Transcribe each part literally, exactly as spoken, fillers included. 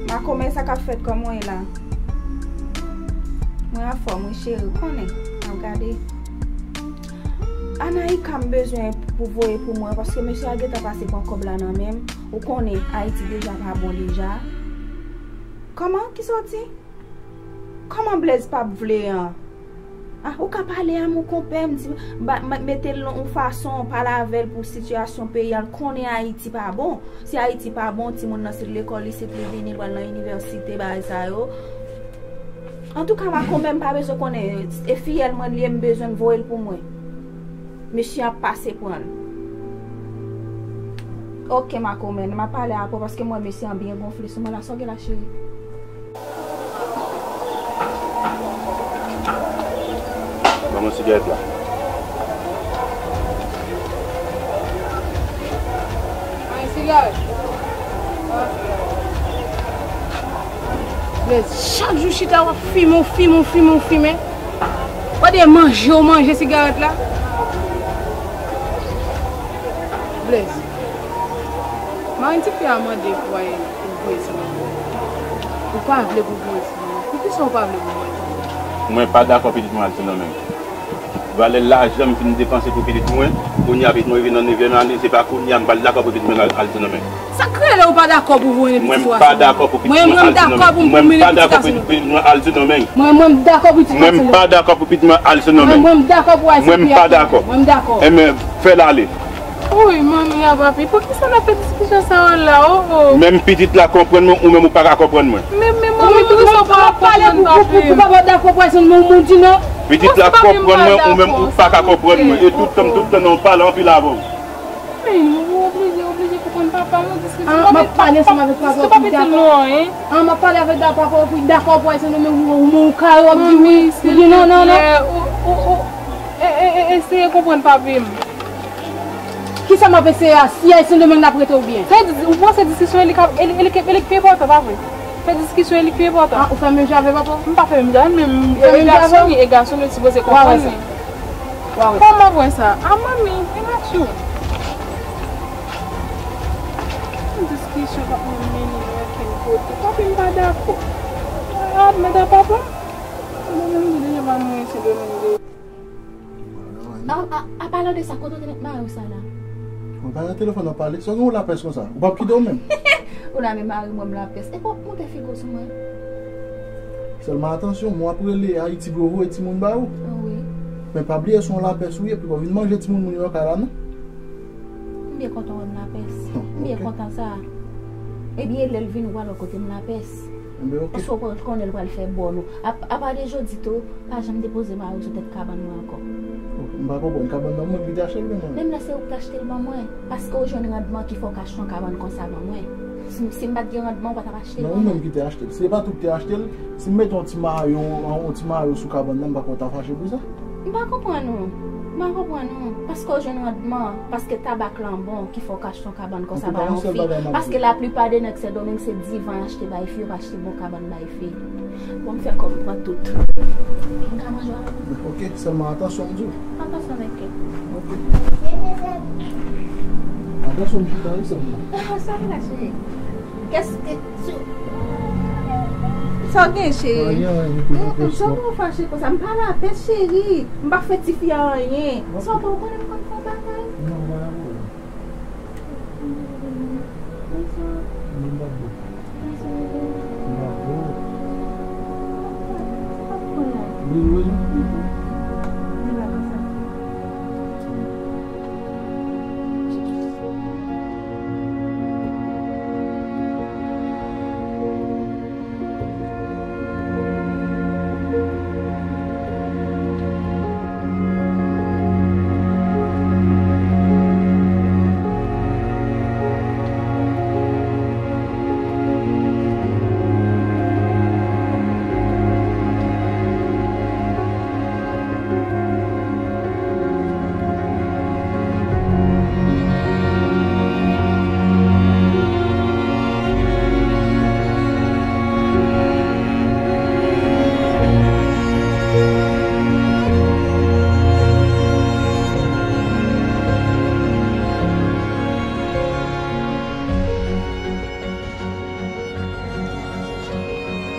Makomè, sa k ap fèt, kòman w ye la? Mwen anfòm wi cheri, ou konnen. N ap gade. Anaïka m bezwen pou voye pou mwen, paske mesye a gentan pase pran kòb la nan men m. Ou konnen Ayiti deja pa bon deja. Kòman? Kisa w di? Kòman Blaze p ap vle an? Ah, ou ka pale a mon konpè, m di, ba, m-, mete l yon fason, pale avè l pou sitiyasyon peyi a, l konnen Ayiti pa bon. Si Ayiti pa bon, timoun nan se lekòl li, se pou li vini, l pral nan inivèsite, bagay sa yo. Antouka, Makomè, m pa bezwen konnen, e fiyèl mwen li ye, m bezwen l voye l pou mwen. Mesye ap pase pran l. Oke, Makomè, n a pale apre, paske m wè mesye an byen gonfle sou mwen la, sa w gen la, cheri? Ban mwen sigarèt la. Ay, sigarèt. Blaze, chak jou chita w ap fimen, w fimen, w fimen, w fimen. Ou pa de manje, w manje sigarèt la. Blaze. Mari tifi a mande pou al, pou voye sou mwen. Ou pa vle pou voye sou mwen. Poukisa ou pa vle pou voye sou mwen? Mwen pa dakò pitit mwen al Sendomeng. Valè lajan m fin depanse pou pitit mwen, kounye a pitit mwen rive nan nevyèm ane, se pa kounye a m pral dakò pou pitit mwen al, al Sendomeng. Sa k rele ou pa dakò pou voye pitit ou al Sendomeng? Mwen m pa dakò pou pitit mwen al Sendomeng. Mwen, mwen m dakò pou pitit mwen al Sendomeng. Mwen, mwen m dakò pou pitit mwen al Sendomeng. Mwen, mwen m dakò pou pitit mwen al Sendomeng. Mwen, mwen m dakò pou al Sendomeng. Mwen m pa dakò. Mwen m dakò. Enben, fè l ale. Woy, manmi a papi, poukisa n ap fè diskisyon sa yo la, oh, oh? Menm pitit la konprann mwen, ou menm ou pa ka konprann mwen. Men, men, manmi, poukisa w pa ap konprann papi m? Ou pa dakò pou al Sendomeng, ou di non. Pitit la konprann mwen, ou menm ou pa ka konprann mwen. E tout tan, tout tan, non, w pale anpil avè w. Men, ou oblije, oblije konprann papa m, diskisyon. Ah, m ap pale ansanm avèk papa w pou dakò. Ah, m ap pale avèk papa w pou dakò pou al Sendomeng, ou, ou, ou kare, w ap di wi, ou di non, non, non. Ou, ou, ou, e, e, e, eseye konprann papi m. Kisa m ap eseye a? Si al Sendomeng n ap rete oubyen? Sa vle di, ou panse diskisyon e li k ap, e li, e li k, e li k pi enpòtan, pa vre? Fè diskisyon e li k pi enpòtan. Ah, ou fè menm jan avè papa w? M pa fè menm jan, men e gason li, e gason li, sipoze konprann li. Kòman w wè sa? A manmi, e match yo. Yon diskisyon p ap menm mennen nou okenn kote. Papi m pa dakò. A, manda papa. Mwen menm m di deja pa mwen se Domenge. A, a, a, palan de sa, kote w te met mari w sa la? Mwen pa nan telefòn, n ap pale. Sa w gen w lapès konsa? Ou p ap kite w menm? Ou la men mari mwen m lapès. Epi w ap monte figi w sou mwen. Sèlman atansyon, mwen ap rele Ayiti pou yo voye timoun ba ou. Wi. Men pa bliye se yon lapès ou ye, epi w vin manje timoun moun yo nan kay la, non? M byen kontan wè m lapès. M byen kontan sa. Ebyen, lè l vin, ou pral wè kote m lapès. Paske w konnen l pral fè bòn ou. Apa de jodi tou, pa janm depoze mari w sou tèt kabann mwen ankò. M pa konprann, kabann nan mwen ki te achte l, men mwen. Menm lè se ou ki te achte l ban mwen, paske w jwenn randman ki fè w ka achte yon kabann konsa ban mwen. Si, si m pa t gen randman, ou pa t ap achte l ban mwen. Non, ou menm ki te achte l. Si se pa t ou ki te achte l, si m mete yon ti mayo, yon ti mayo sou kabann nan, m pa kwè w ta fache pou sa. M pa konprann ou. M pa konprann ou. Paske w jwenn randman, paske tabak lan bon, ki fè w ka achte yon kabann konsa ba yon fi. Paske laplipa de nèg Sendomeng se divan y achte bay fi, yo pa achte bon kabann bay fi. Bon, m fè kòb, m pran tout. M ka manje avè w? Ok, sèlman atansyon, m di w. Atansyon avèk kè. Ok. Atansyon, m chita wi, sèlman. Sa m ka cheri? Kès, e, sou. Sa w gen, cheri? Anyen, anyen, pou nou. Sa w fache konsa? M pa lapès, cheri. M pa fè tifi a anyen. Sa w pa konnen m konn fè bagay? Non, pa gen pwoblèm.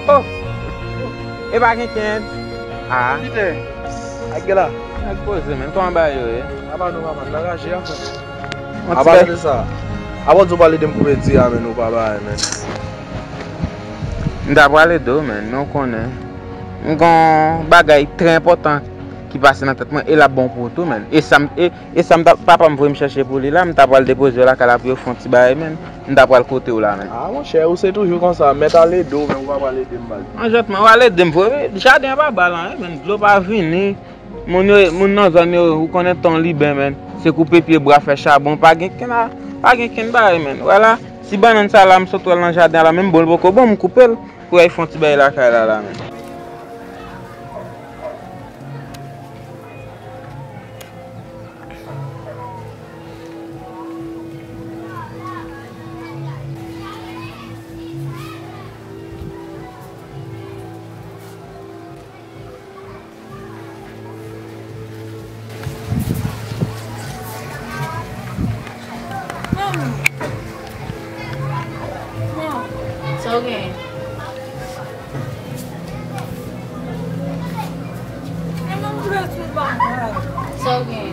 Oh! E pa gen kenn. Ah. Pite. Ak gela. Ak poze, men. Kòman bagay yo ye? Apa nou, papa, n anraje, an fèt. Apa de sa. Apa w di w pral ede m koupe di a, men, ou pa bay, men. M ta pral ede w, men, men w konnen. M gon bagay trè enpòtan ki pase nan tèt mwen, e l ap bon pou ou tou, men. E sa m, e, e sa m ta, papa m voye m chèche pou li la, m ta pral depoze w lakay la pou yo fè yon ti bagay, men. M ta pral kote w la, men. Ah, monchè, ou se toujou konsa. Mèt al ede w, men ou pa pral ede m, baz. An jèt, men, w al ede m, vre. Jaden an pa bay anyen, men. Dlo pa vini. Moun yo, moun nan zòn yo, ou konnen tan liben, men. Se koupe pye bwa, fè chabon, pa gen kenn a, pa gen kenn bagay, men. Wè la, ti bannann sa la, m sot wè l nan jaden la, menm bon, l poko bon, m koupe l. Pou y al fè yon ti bagay lakay la, la, men. Sa w gen? Sa w gen?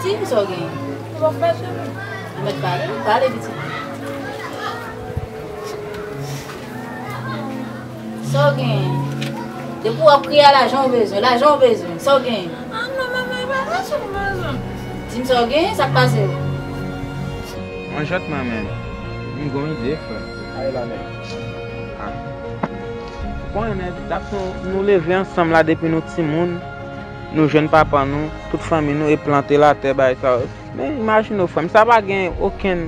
Di m sa w gen. Ou mèt pale, pale pitit. Sa w gen? Depi w ap kriye a, lajan w bezwen, lajan w bezwen. Sa w gen? Ah non, manman, e pa lajan m bezwen. Di m sa w gen, sa k pase w? Mwen jwèt mwen menm. M gon ide, frè. Ay la, nèg. Ah. Ou konnen, nèg, dat nou, nou leve ansanm la depi nou timoun. Nou jwenn papa nou, tout fanmi nou, e plante latè, bagay sa yo. Men imajine w, frè m, sa pa gen okenn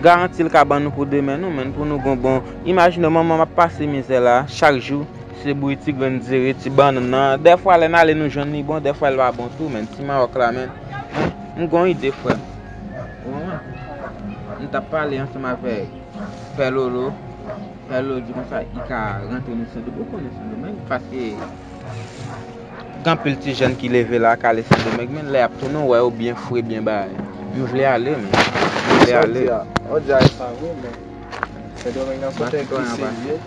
garanti l ka ban nou pou demen nou, men, pou nou gon bon. Imajine w, manman m ap pase mizè la, chak jou, se bouyi ti grenn zere, ti bannann nan. Dèfwa, lè n ale, nou jwenn li bon, dèfwa, l pa bon tou, men, ti mawòk la, men. M gon ide, frè m. Ou konprann? M t ap pale ansanm avèk Pè Lolo. Pè Lolo di konsa, li ka rantre nou Sendomeng. Ou konnen Sendomeng, paske gen anpil ti jèn ki leve la, k ale Sendomeng, men lè y ap tounen, w wè yo byen fre, byen bagay. M vle ale, men. M vle ale. Sa w di a, sa vre, men Sendomeng nan se yon tè glise li ye.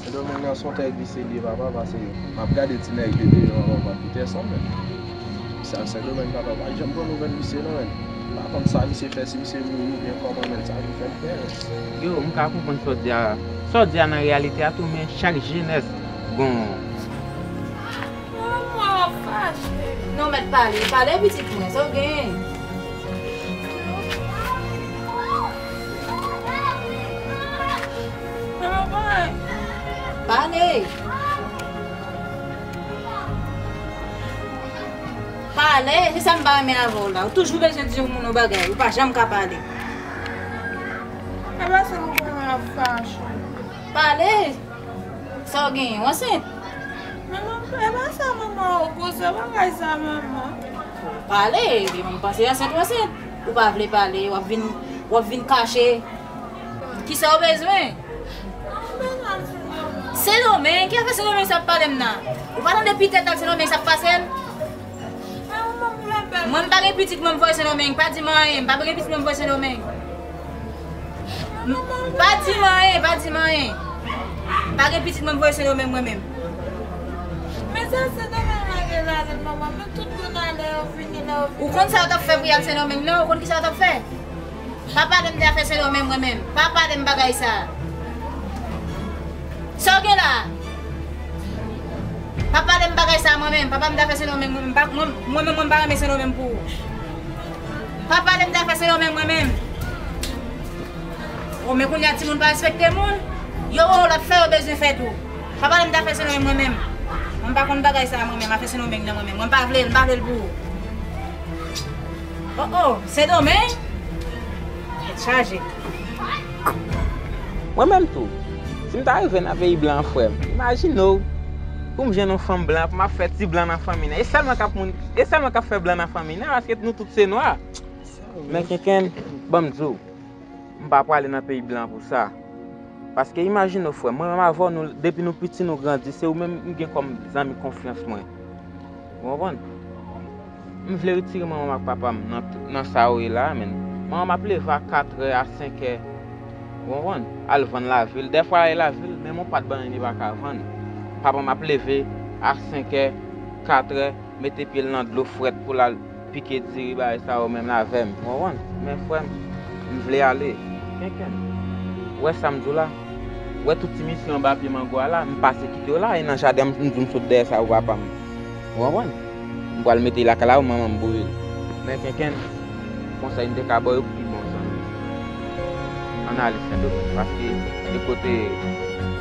Sendomeng nan se yon tè glise li ye, papa, paske m ap gade ti nèg yo deyò anvan Pitèsonn, men. Misye al Sendomeng, papa, pa janm pran nouvèl misye, non, men. M pa konn sa misye fè, si misye mouri oubyen kòman, men sa vin fè m pè, men. Yo, m ka konprann sa w di a. Sa w di a nan reyalite a tou, men chak jenès gon. Manman, w ap fache. Non, mèt pale, pale pitit mwen, sa w gen? Manman, pale. Pale. Pale, se sa m pa renmen avè w la. Ou toujou bezwen di yon moun yon bagay, ou pa janm ka pale. E pa sa m konnen ap fache. Pale. Sa w genyen? W ansent? Manman, e pa sa, manman, ou koze bagay sa, manman. Pale, epi manman panse ansent, w ansent. Ou pa vle pale, w ap vin, w ap vin kache. Kisa w bezwen? Sendomeng, ki afè Sendomeng sa ap pale m nan? Ou pa tande pitèt al Sendomeng sa ap pase l? Mwen, m pa gen pitit mwen, m voye Sendomeng. Pa di m anyen. M pa gen pitit mwen, m voye Sendomeng. M, pa di m anyen, pa di m anyen. M pa gen pitit mwen, m voye Sendomeng mwen menm. Men sa Sendomeng la gen ladan l, manman. Men tout moun ale, yo vini la, yo vini. Ou konn sa yo t ap fè pou y al Sendomeng, non? Ou konn ki sa yo t ap fè? Pa pale m de afè Sendomeng mwen menm. Pa pale m bagay sa. Sa w gen la? Pa pale m bagay sa mwen menm. Pa pale m de afè Sendomeng mwen menm. Pa, mwen, mwen menm, mwen pa renmen Sendomeng pou ou. Pa pale m de afè Sendomeng mwen menm. O, men kounye a timoun pa respekte moun. Yo wè yon lòt fè, yo bezwen fè tou. Pa pale m de afè Sendomeng mwen menm. Mwen pa konn bagay sa mwen menm, afè Sendomeng nan mwen menm. Mwen pa vle l, m pa vle l pou ou. Oh, oh, Sendomeng? Tèt chaje. Mwen menm tou, si m ta rive nan peyi blan an, frè m, imajine w, pou m jwenn yon fanm blan, pou m ap fè ti blan nan fanmi nan. E sèl mwen k ap moun, e sèl mwen k ap fè blan nan fanmi nan, paske nou tout se nwa. Men kenken, ban m di w, m pa prale nan peyi blan pou sa. Paske imajine w, frè m, mwen menm avè w, nou, depi nou piti, nou grandi, se ou menm m gen kòm zanmi konfyans mwen. Ou konprann? M vle retire manman m ak papa m nan, nan sa yo ye la a, menn. Manman m ap leve a katrè, a senkè. Ou konprann? Al vann lavil. Dèfwa al lavil, menm yon pat bannann li pa ka vann. Papa m ap leve a senk è, kat è, mete pye l nan dlo frèt pou l al pike diri, bagay sa yo menm avè m. Ou konprann? Men frè m, m vle ale. Kenkenn. Ou wè sa m di w la? Ou wè tout ti misye anba pye mango a la, m pase kite yo la, e nan jaden an, m di w m sot dèyè sa pou papa m. Ou konprann? M pral mete l lakay la pou manman m bouyi l. Men Kenkenn, konsèy m te ka ba w yo pou pi bon zanmi. Ann ale Sendomeng, paske e kote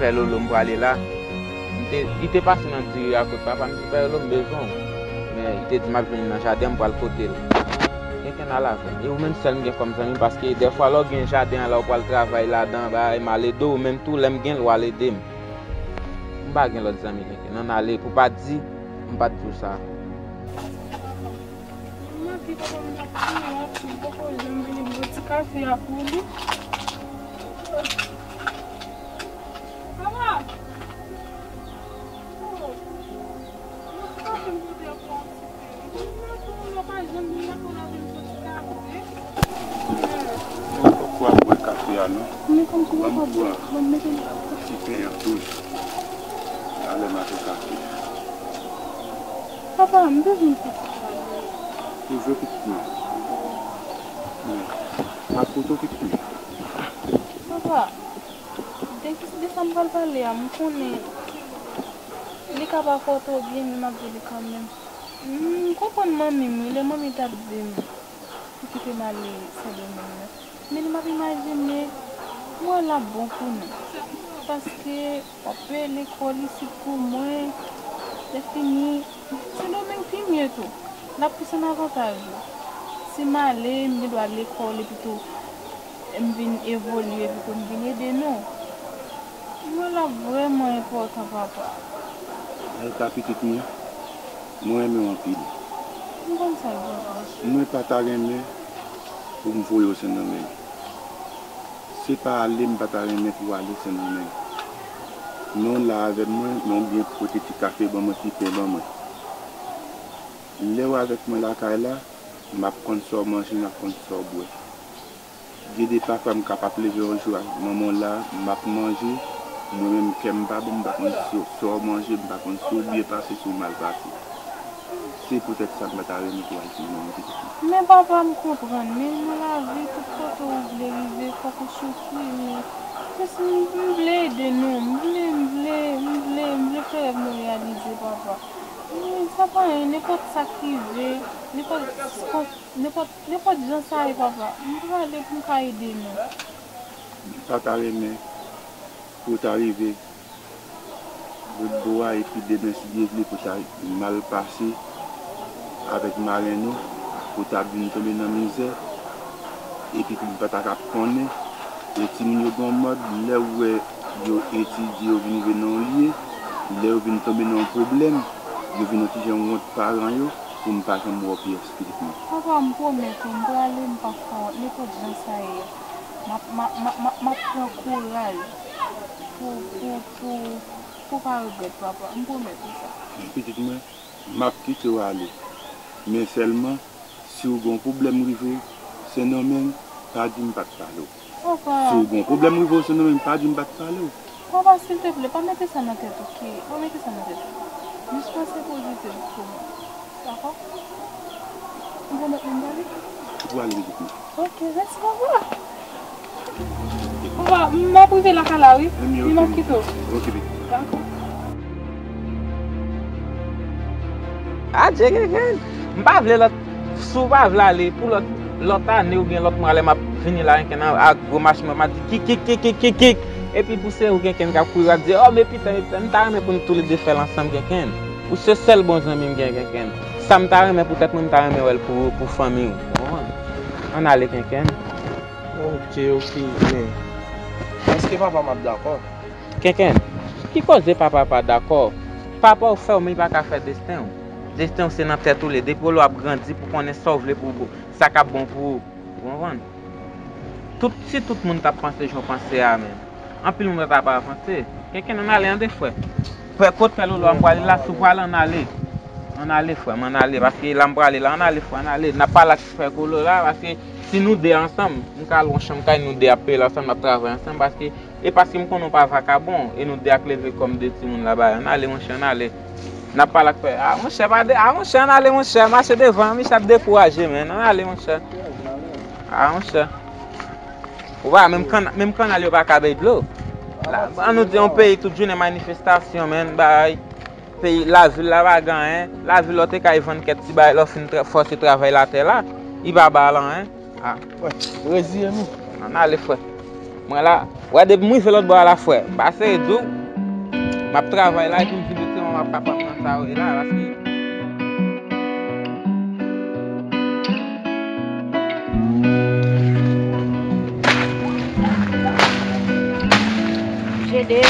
Pè Lolo m prale la, m te, li te pase nan diri a kot papa m, di Pè Lolo m bezwen w. Men li te di m ap vin nan jaden, m pral kote l. Kenkenn al avè m. E ou menm sèl m gen kòm zanmi, paske dèfwa lè w gen jaden an la, ou pral travay ladan, bagay, m al ede w, ou menm tou, lè m gen l, w al ede m. M pa gen lòt zanmi, Kenkenn. Ann ale, pou pa di, m pa t di w sa. Mwen ki papa m t ap priye anpil, poko janm vini bwè ti kafe a pou li. Papa! Oh! Mwen ti kafe m pote a pou yon ti pe. Mwen pa janm vin nan pou la vin soti kafe. Mwen poko ap bwè kafe a non. Ban m pran ti pen an tou. Talè m a fè kafe. Papa, m bezwen yon ti pale. Toujou pitit mwen. Men, m ap koute w pitit mwen. Papa, de ki, de sa m pral pale a, m konnen li ka pa fè w twò byen, men m ap di w li kanmenm. M konprann manmi m, wi, lè manmi t ap di m pou kite m ale Sendomeng nan. Men m ap imajine, m wè l ap bon pou nou. Paske w ap peye lekòl isit pou mwen. Lè fini, Sendomeng pi mye tou. L ap plis an avantaj ou. Si m ale, m gen dwa al lekòl epi tou m vin evolye epi tou m vin ede nou. M wè l ap vrèman enpòtan, papa. Alka pitit mwen, mwen renmen w anpil. M konn sa, papa. Mwen pa ta renmen pou m voye w Sendomeng. Se pa ale m pa ta renmen pou w ale Sendomeng. Men w la avè mwen, men w byen pote ti kafe ban mwen, ti pen ban mwen. Lè w avèk mwen lakay la, m ap konn sa w manje, m ap konn sa w bwè. Gen de pafwa m kapab leve yon jou ak manman w la, m ap manje, mwen menm kè m pa bon, m pa konn si w, sa w manje, m pa konn si w byen pase, si w mal pase. Se poutèt sa m pa ta renmen pou w al sou manman pitit mwen. Men papa, m konprann, men nan lavi, tout kote w vle rive, fòk ou soufri, men jis m, m vle ede nou, m vle, m vle, m vle, m vle fè rèv nou reyalize, papa. Men sa pa anyen, nenpòt sa k rive, nenpòt, nenpòt, nenpòt jan sa ye, papa, m prale pou m ka ede nou. M pa ta renmen pou w ta rive lòt bò a, epi demen, si Dye vle, pou ta mal pase avèk marenn ou, pou ta vin tonbe nan mizè, epi pou m pa ta ka konnen. E timoun yo gen yon mòd, lè w wè yo etidye, yo vin rive nan yon lye, lè yo vin tonbe nan yon pwoblèm, yo vin yon ti jan wont paran yo, pou m pa janm wè w pi espirityèl. Papa, m pwomèt ou, m prale, m p ap fè wont, nenpòt jan sa ye. M ap, m ap, m ap, m ap, m ap pran kouraj pou, pou, pou, pou w pa regrèt, papa. M pwomèt ou sa. Men pitit mwen, m ap kite w ale. Men sèlman, si w gen yon pwoblèm rive w Sendomeng, pa di m pa t pale w. Papa. Si w gen yon pwoblèm rive w Sendomeng, pa di m pa t pale w. Papa, silteplè, pa mete sa nan tèt ou, ki, pa mete sa nan tèt ou. Jis panse pozitif pou mwen. Dakò? Ou pwomèt mwen prale? Ou prale pitit mwen. Ok, mèsi, papa. Papa, m ap rive lakay la, wi. Epi m ap kite w. Ok, pitit. Dakò. Adje, Kenkenn. M pa vle lòt, si w pa vle ale pou lòt, lòt ane oubyen lòt mwa lè m ap vini la, Kenkenn, ak gwo mach mwen, m ap di kik, kik, kik, kik, kik, kik. Epi pou se ou, Kenkenn, k ap kouri, w ap di, oh, men pita, men pita. M ta renmen pou nou toulede fè l ansanm, Kenkenn. Ou se sèl bon zanmi m gen, Kenkenn. Sa m ta renmen pou tèt mwen, m ta renmen wè l pou, pou fanmi w. Ou konprann? Ann ale, Kenkenn. Ok, ok, men èske papa m ap dakò? Kenkenn, ki koze papa pa dakò? Papa w fè w, men li pa ka fè desten w. Desten w se nan tèt ou li ye. Depi w lè w ap grandi pou konnen sa w vle pou, pou sa k ap bon pou ou. Ou konprann? Tout, si tout moun t ap panse jan w panse a menm, anpil moun pa t ap avanse. Kenkenn, ann ale, tande frè. Pè, kot Pè Lolo a m prale la, si w prale, ann ale. Ann ale, frè m, ann ale, paske la m prale la, ann ale, frè, ann ale. N ap pale ak frè Kolo la, paske Si nou de ansanm, m ka lwe yon chanm kay, nou de ap peye l ansanm, n ap travay ansanm, paske, e paske m konnen w pa vakabon, e nou de ak leve kòm de timoun laba, ann ale, monchè, ann ale. N ap pale ak frè, a, monchè, pa de, a, monchè, ann ale, monchè, mache devan, misye ap dekouraje, menn, ann ale, monchè. A, monchè. Ou pa, menm kann-, menm kannal yo pa ka bay dlo. La, an nou di yon peyi, tout jounen manifestasyon, menn, bay. Peyi, lavil la pa gen anyen. Lavil la, w te kay vann kèk ti bagay, lè w fin tra-, fòse travay latè la, li pa ba l anyen. A. Wè, reziye nou. Ann ale, frè. Mwen la, wè, depi m rive lòt bò a la, frè, m pa sere di w, m ap travay la, epi m vin di w, m ap kapab nan sa yo, e la, paske Jede,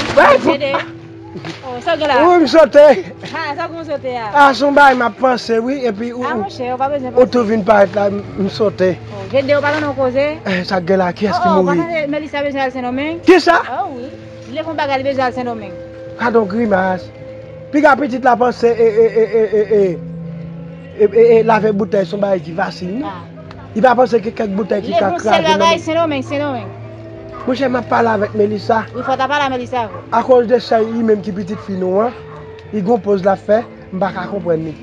Jede. Oh, sa w gen la? Wi, m sote. Ha, sa w gen w sote a? A, se yon bagay m ap panse, wi, epi ou, a, monchè, ou pa bezwen ou tou panse. Vin parèt la, m, m sote. Oh, Jede, ou pa tande yon koze? Eh, sa k gen la, kiyès ki mouri? Oh, oh, ou pa tande Melissa bezwen al Sendomeng? Kisa? Oh, wi. Li leve yon bagay, li bezwen al Sendomeng. Gade yon grimas. Piga pitit la panse, e, e, e, e, e, e, e, e, lave boutèy se yon bagay ki fasil, non? Ah. Li pa panse ke kèk boutèy ki ka kraze nan men. Levanjil bagay, Sendomeng, Sendomeng. Monchè, m ap pale avèk Melissa. Wi, fò w ta pale a Melissa, vre. Akoz de sèl li menm ki pitit fi nou an, li gon poz l ap fè, m pa ka konprann li.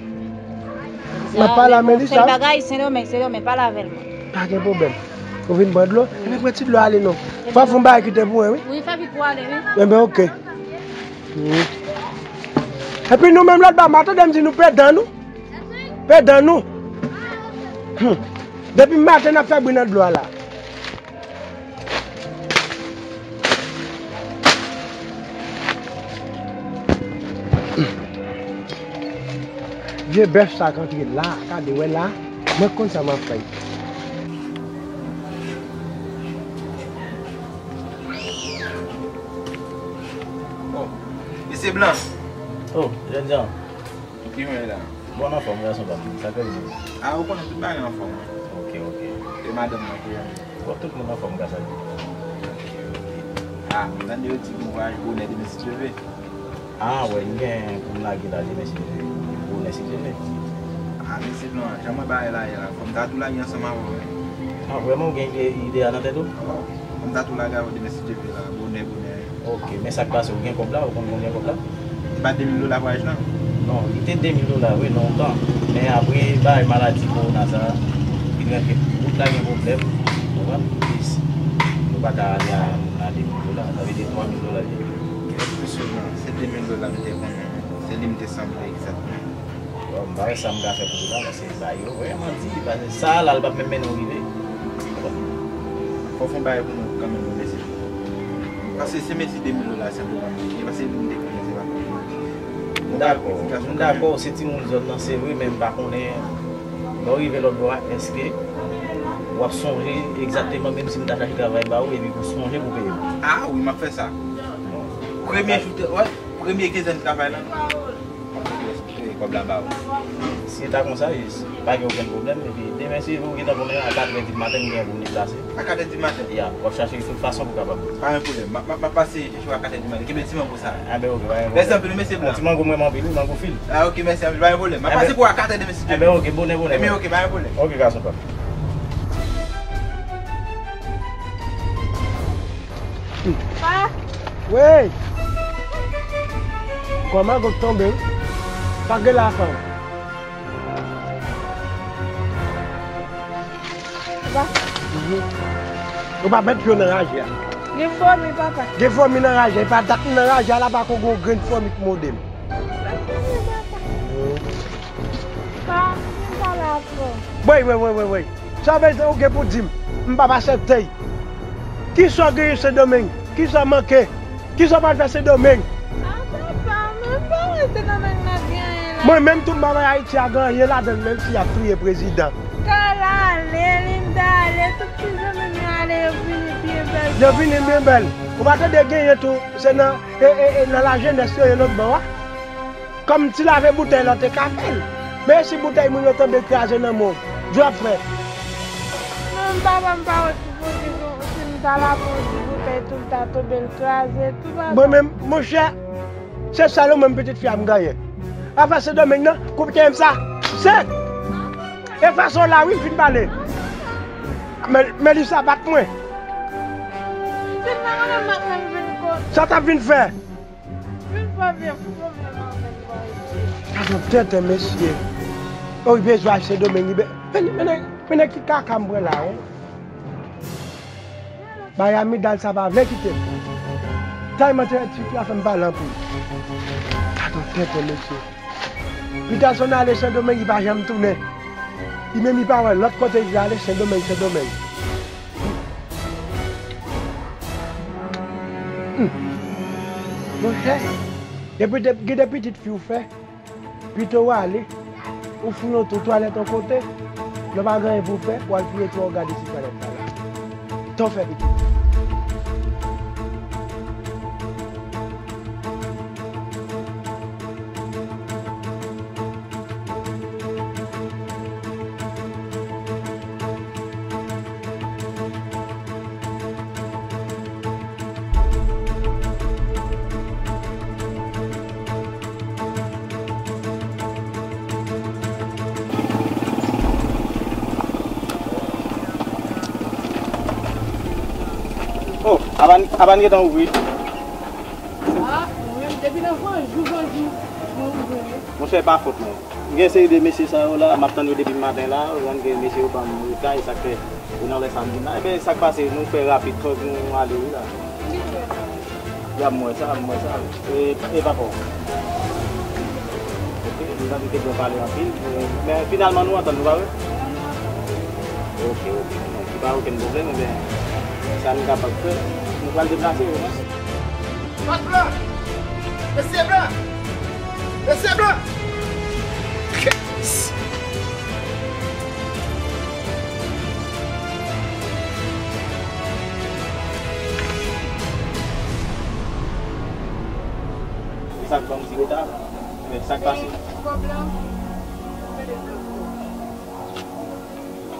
M ap pale a Melissa. Levanjil bagay, Sendomeng, Sendomeng, pale avè l, mwen. Pa gen pwoblèm. Ou vin pran dlo? Ebyen, pran ti dlo ale, non. Fò w fè yon bagay kite pou mwen, wi. Wi, fè vit pou w ale, wi. Ebyen, oke. Hmm. Epi nou menm lòt bò, m a tande m di nou pedan nou. Pedan nou. Hmm. Depi maten n ap fè bri nan dlo a la. Vye bèf sa k antre la, gade wè la, mwen konn sa m ap fè. Oh, mesye Blan. Oh, jènjan. Ki mwen la? Bon, anfòm, gason pa m. Sa k ap di? Ah, ou konnen tout bagay anfòm, wi. Ok, ok. E madanm mwen ki la? Bon, tout moun anfòm, gras a Dye. Ah, m tande yo di m ou vwayaj bonè demen si Dye vle. Ah, wè, m gen pou m lage la demen si Dye vle. Bonè si Dye vle. Ah, mesye Blan, jan mwen bagay la ye la, fò m ta tou lage ansanm avè w, wi. Ah, vrèman, ou gen ide, ide a nan tèt ou? Fò m ta tou lage avè w demen si Dye vle la, bonè, bonè. Ok, men sa k pase, ou gen kòb la, ou konn konbyen kòb la? Se pa de mil dola vwayaj lan? Non, li te de mil dola, wi, lontan. Men apre, bay maladi kowona sa, li rantre, wout la gen pwoblèm, ou konprann? Plis, nou pa ka ale a, a de mil dola, sa vle di twa mil dola li te. Mesye Blan, se de mil dola m te konnen, se li m te sanble egzakteman. Bon, m pa wè sa m ka fè pou ou la, paske ba yo vrèman di, paske sa a la, l p ap menm mennen w rive. Fò w fè yon bagay pou nou kanmenm, mesye. Paske se mezi de mil dola senpleman, e paske nou te konnen se pa. M dakò, m dakò, se timoun zòn nan, se vre, men m pa konnen, lè w rive lòt bò a, èske w ap sonje egzakteman, menm si m ta chache travay ba ou, epi pou sonje pou peye m? Ah wi, m ap fè sa. Bon. Premye jou, wè, premye kenzen travay la. Kòb la ba ou. Si e ta konsa, jis, pa gen okenn pwoblèm. Epi demen, si ou gentan konnen, a katrè di maten, m gen pou m deplase. A katrè di maten? Ya, w ap chache tout fason pou kapab. Pa gen pwoblèm. M ap, m ap, m ap pase chèche w a katrè di maten. Kenbe ti mango sa. Enben, oke, pa gen pwoblèm. Mèsi anpil, mesye Blan. Ti mango m renmen anpil, wi, mango fil. Ah, oke, mèsi anpil. Pa gen pwoblèm. M ap pase pou w a katrè demen, si Dye vle. Enben, oke, bonè, bonè. Enben, oke, pa gen pwoblèm. Oke, gason pa m. Pa. Wi. Kòman gòt tonbe, wi. Pa gen la fanm. Papa. Mhm. Ou pa mèt pye w nan raje a. Gen fòmi, papa. Gen fòmi nan raje a. E pa dat m nan raje a la, pa ko gon grenn fòmi k mòde m. Gen fòmi, papa. Mhm. Pa, m pa la, papa. Wi, wi, wi, wi, wi. Sa vle di ou gen pou di m, m p ap aksepte. Kisa w genyen Sendomeng? Kisa w manke? Kisa w pral fè Sendomeng? A papa, mwen pa wè Sendomeng nan gen anyen la. Mwen menm tou m pa wè Ayiti a gen anyen ladan l, menm si y ap touye prezidan. Kal ale, li t ale, tout ti zanmi m yo ale, yo vini byen bèl. Yo vini byen bèl. Ou pa tande genyen tou, se nan, e, e, e, nan lajenès yo ye lòt bò a. Kòm ti lave boutèy la w te ka fè l. Men si boutèy moun yo tonbe kraze nan men w, djòb frè. Non, papa, m pa wè ki kote, si m ta lave yon ti boutèy tou, l ta tonbe, l kraze tou, papa. Mwen menm, monchè, se sèl ou menm pitit fi a m genyen. Afè Sendomeng nan, koute m sa. Se, e fason w la wi, m fin pale. Mel-, Melissa bat mwen. Se nan mwen m ap menm vin kote. Sa t ap vin fè? Vin fè vye pwoblèm avèk mwen. Gad yon tenten, mesye. Oh, li bezwen al Sendomeng, li be-, men, men, men, men ki kaka m pran la, wi. Bay amidal sa pa vle kite m. Tay mwen te ti fi a fè m pale anpil. Gad yon tenten, mesye. Peterson ale Sendomeng, li pa janm tounen. Li menm li pa wè lòt kote li ale, Sendomeng, Sendomeng. Hmm. Monchè, depi de, gen de pitit fi ou fè, pito w ale, ou fouye yon twou twalèt yon kote, lè w pa gen anyen pou w fè, w al fouye twou a, w gade si twalèt la la. Tan w fè pitit. Oh, Aban, Aban gentan ouvri. Ah, mwen, depi nan granjou, granjou, mwen ouvri. Monchè, pa fòt mwen. Gen seri de mesye sa yo la, m ap tann yo depi maten la, ou konn gen mesye yo ban m reta, e sa k fè yo nan lè sa m vin la. Ebyen, sa k pase, nou fè rapid, fòk nou ale wi la. Ya, m wè sa, m wè sa. E, e papa w? Ok, nou pa di ke bon pale anpil, men, men finalman nou antann, nou pa vre? Ok, ok. Bon, se pa okenn pwoblèm, ebyen, sa nou kapab fè, nou pral deplase wi, non? Bòs blan! Mesye blan! Mesye blan! Sa k ban m ti reta, men sa k pase? Kòb la.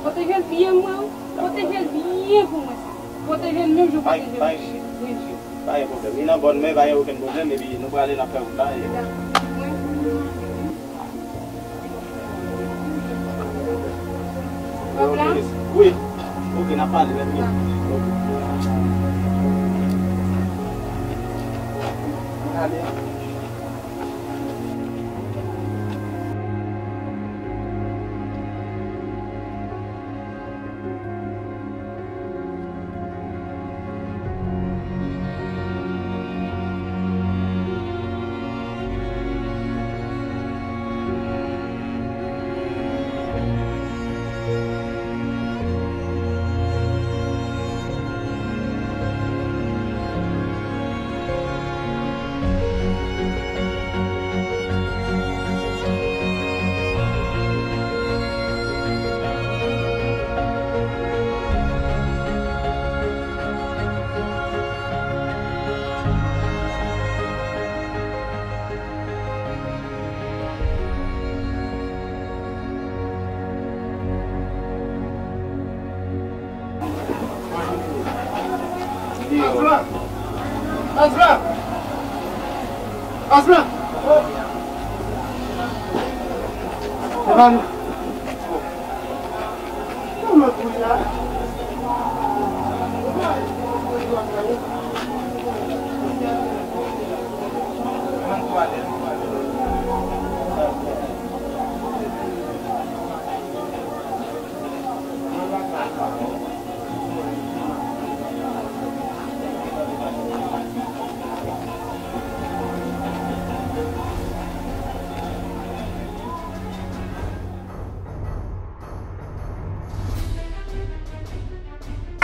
Pwoteje l byen mwen, pwoteje l byen pou mwen sa. Pwoteje l menm jan w pwoteje l. Pa gen pwoblèm. Li nan bòn men, pa gen okenn pwoblèm, epi nou prale, n ap fè wout la. E... Wi. Ok, n ap pale, mèt mwen. Ok. Ale. Asma! Asma! Asma! Evan!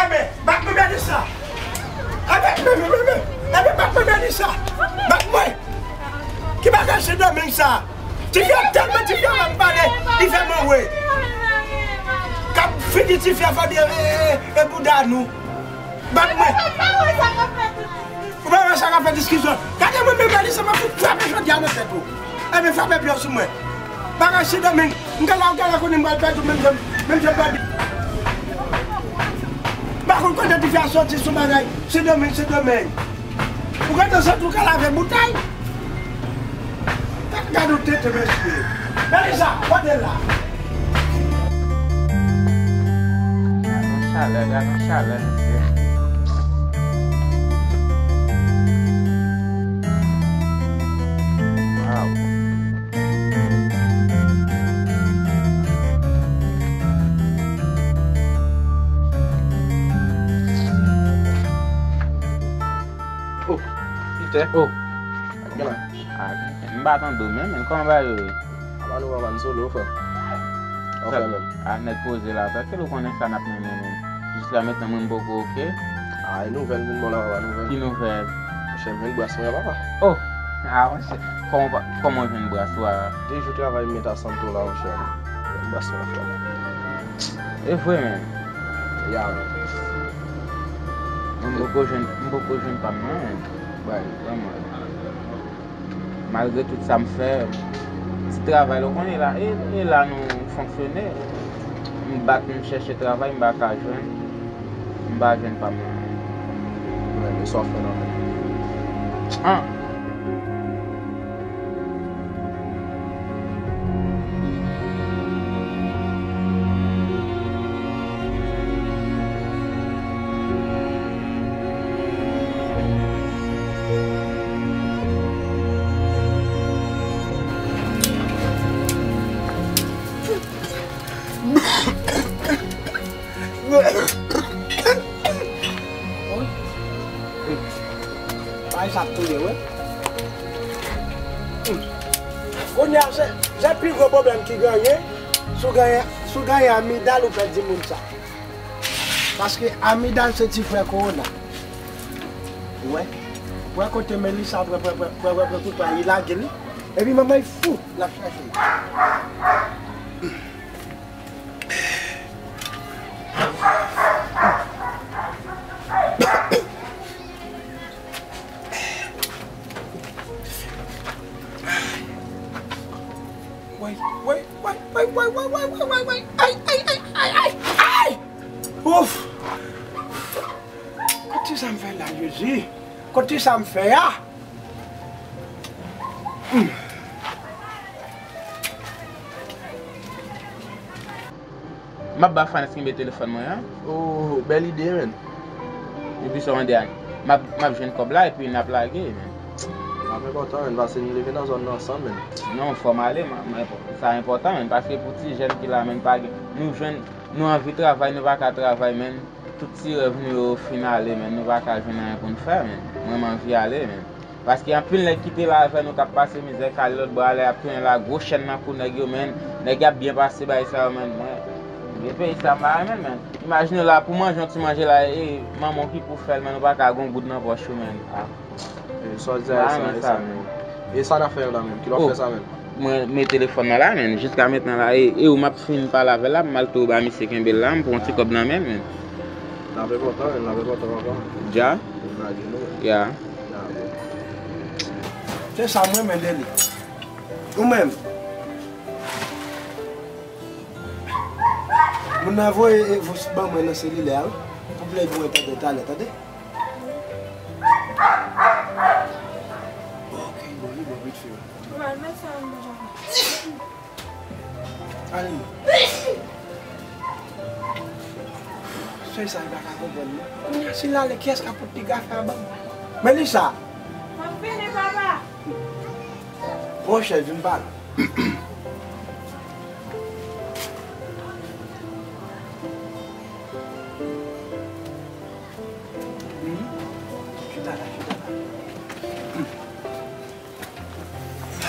Enben, bat mwen Melissa. Enben, enben, enben, enben, enben, bat mwen Melissa. Bat mwen. Ki bagay Sendomeng sa? Tifi a tèlman tifi a pa pale, li fè mwen wè. K ap fini tifi a fè de, e, e, e bouda nou. Bat mwen. Ou pa wè sa k ap fè diskisyon. Gade mwen menm Melissa, m ap fout frape jodi a nan tèt ou. Enben, frape pye w sou mwen. Bagay Sendomeng, m gala, ou gala konnen m pral pèdi w menm jan, menm jan m pèdi. M pa konn kote tifi a soti sou bagay Sendomeng, Sendomeng. Ou gentan santi w ka lave boutèy? Gad, gad yon tenten, mesye. Melissa, kote l la? Chalè, gade yon chalè, mesye. Waw. Oh, Peter. Oh. Gen la. Ah, m pa tande w menm, men kòman bagay yo ye? Apa nou pa ban solo, frè? An frè menm. Ah, nèg poze la, tranquille, ou konnen sa n ap mennen menm. Jiska menm mwen m poko oke. Ah, e nouvèl vin bon la, papa, nouvèl. Ki nouvèl? Monchè, m jwenn bras mwen, papa. Oh! Ah, monchè, kòman pa, kòman w jwenn bras ou a? De jou travay m met a Santo la, monchè. M jwenn bras mwen, frè. E vre menm? Ya, menm. Mwen m poko jwenn, m poko jwenn pa m nan, menm. Bay, vrèman. Malgre tout sa m fè, ti travay la, ou konnen la, e, e la nou fonksyone. M bat, m chèche travay, m pa ka jwenn. M pa jwenn pa m nan. Mwen renmen sa w fè nan men. An. Bagay sa ap touye, wi. Kounye a, se, se pi gwo pwoblèm ki genyen. Si w genyen, si w genyen amidal, ou pèdi moun sa. Paske amidal se ti frè kowona. Ou wè? Ou wè kote Melissa pran, pran, pran, pran, pran, pran kouto a, li lage li. Epi manman l fou, l ap chache. Woy, woy, woy, woy, woy, woy, woy, woy, woy, woy. Ay, ay, ay, ay, ay, ay! Ouf! Kote sa m fè la, Jezi? Kote sa m fè a? Hmm. M ap ba Fanès kenbe telefòn mwen an. Oh, bèl ide, menn. Epi sa w mande a, m ap, m ap jwenn kòb la epi n ap lage, menn. N ap enpòtan, menn, paske nou leve nan zòn nan ansanm, menn. Non, fò m ale, m, m, sa enpòtan, menn, paske pou ti jèn ki la, menn, pa gen, nou jwenn, nou anvi travay, nou pa ka travay, menn. Tout ti rèv nou yo fin ale, menn, nou pa ka jwenn anyen pou n fè, menn. Mwen, m anvi ale, menn. Paske anpil nèg ki te la avè nou k ap pase mizè, k ale lòt bò a, lè y ap tounen la, gwo chèn nan kou nèg yo, menn. Nèg y ap byen pase bagay sa yo, menn. Mwen, vye peyi sa, m pa renmen l, menn. Imajine w la, pou manje yon ti manje la, e manman w ki pou fè l, menn, ou pa ka gen yon goud nan pòch ou, menn. Ah. E sa w di a, e sa, e sa, menn. E sa n ap fè la, menn? Kilè w ap fè sa, menn? Mwen met telefòn nan la, menn. Jiska mentnan la, e, e ou m ap fin pale avè l la, m al tou ba misye kenbe l la, m pran yon ti kòb nan men l, menn. N ap enpòtan, menn, n ap enpòtan, papa. Dja? N ap gen nou. Ya. Se sa mwen renmen de li. Ou menm? Moun nan voye, e, vòs ban mwen nan selilè a, wi. Pou plede mwen tande talè, tande? Ok, bon, li bon, vit fè. Ou al met sa anndan, papa. Ale. Sèl sa li pa ka konprann, non. Kounye a, si l ale, kiyès k ap pot piga fè a ban m? Melissa! M ap vini, papa. Monchè, vin pale. Hmm? Chita la, chita la. Hmm.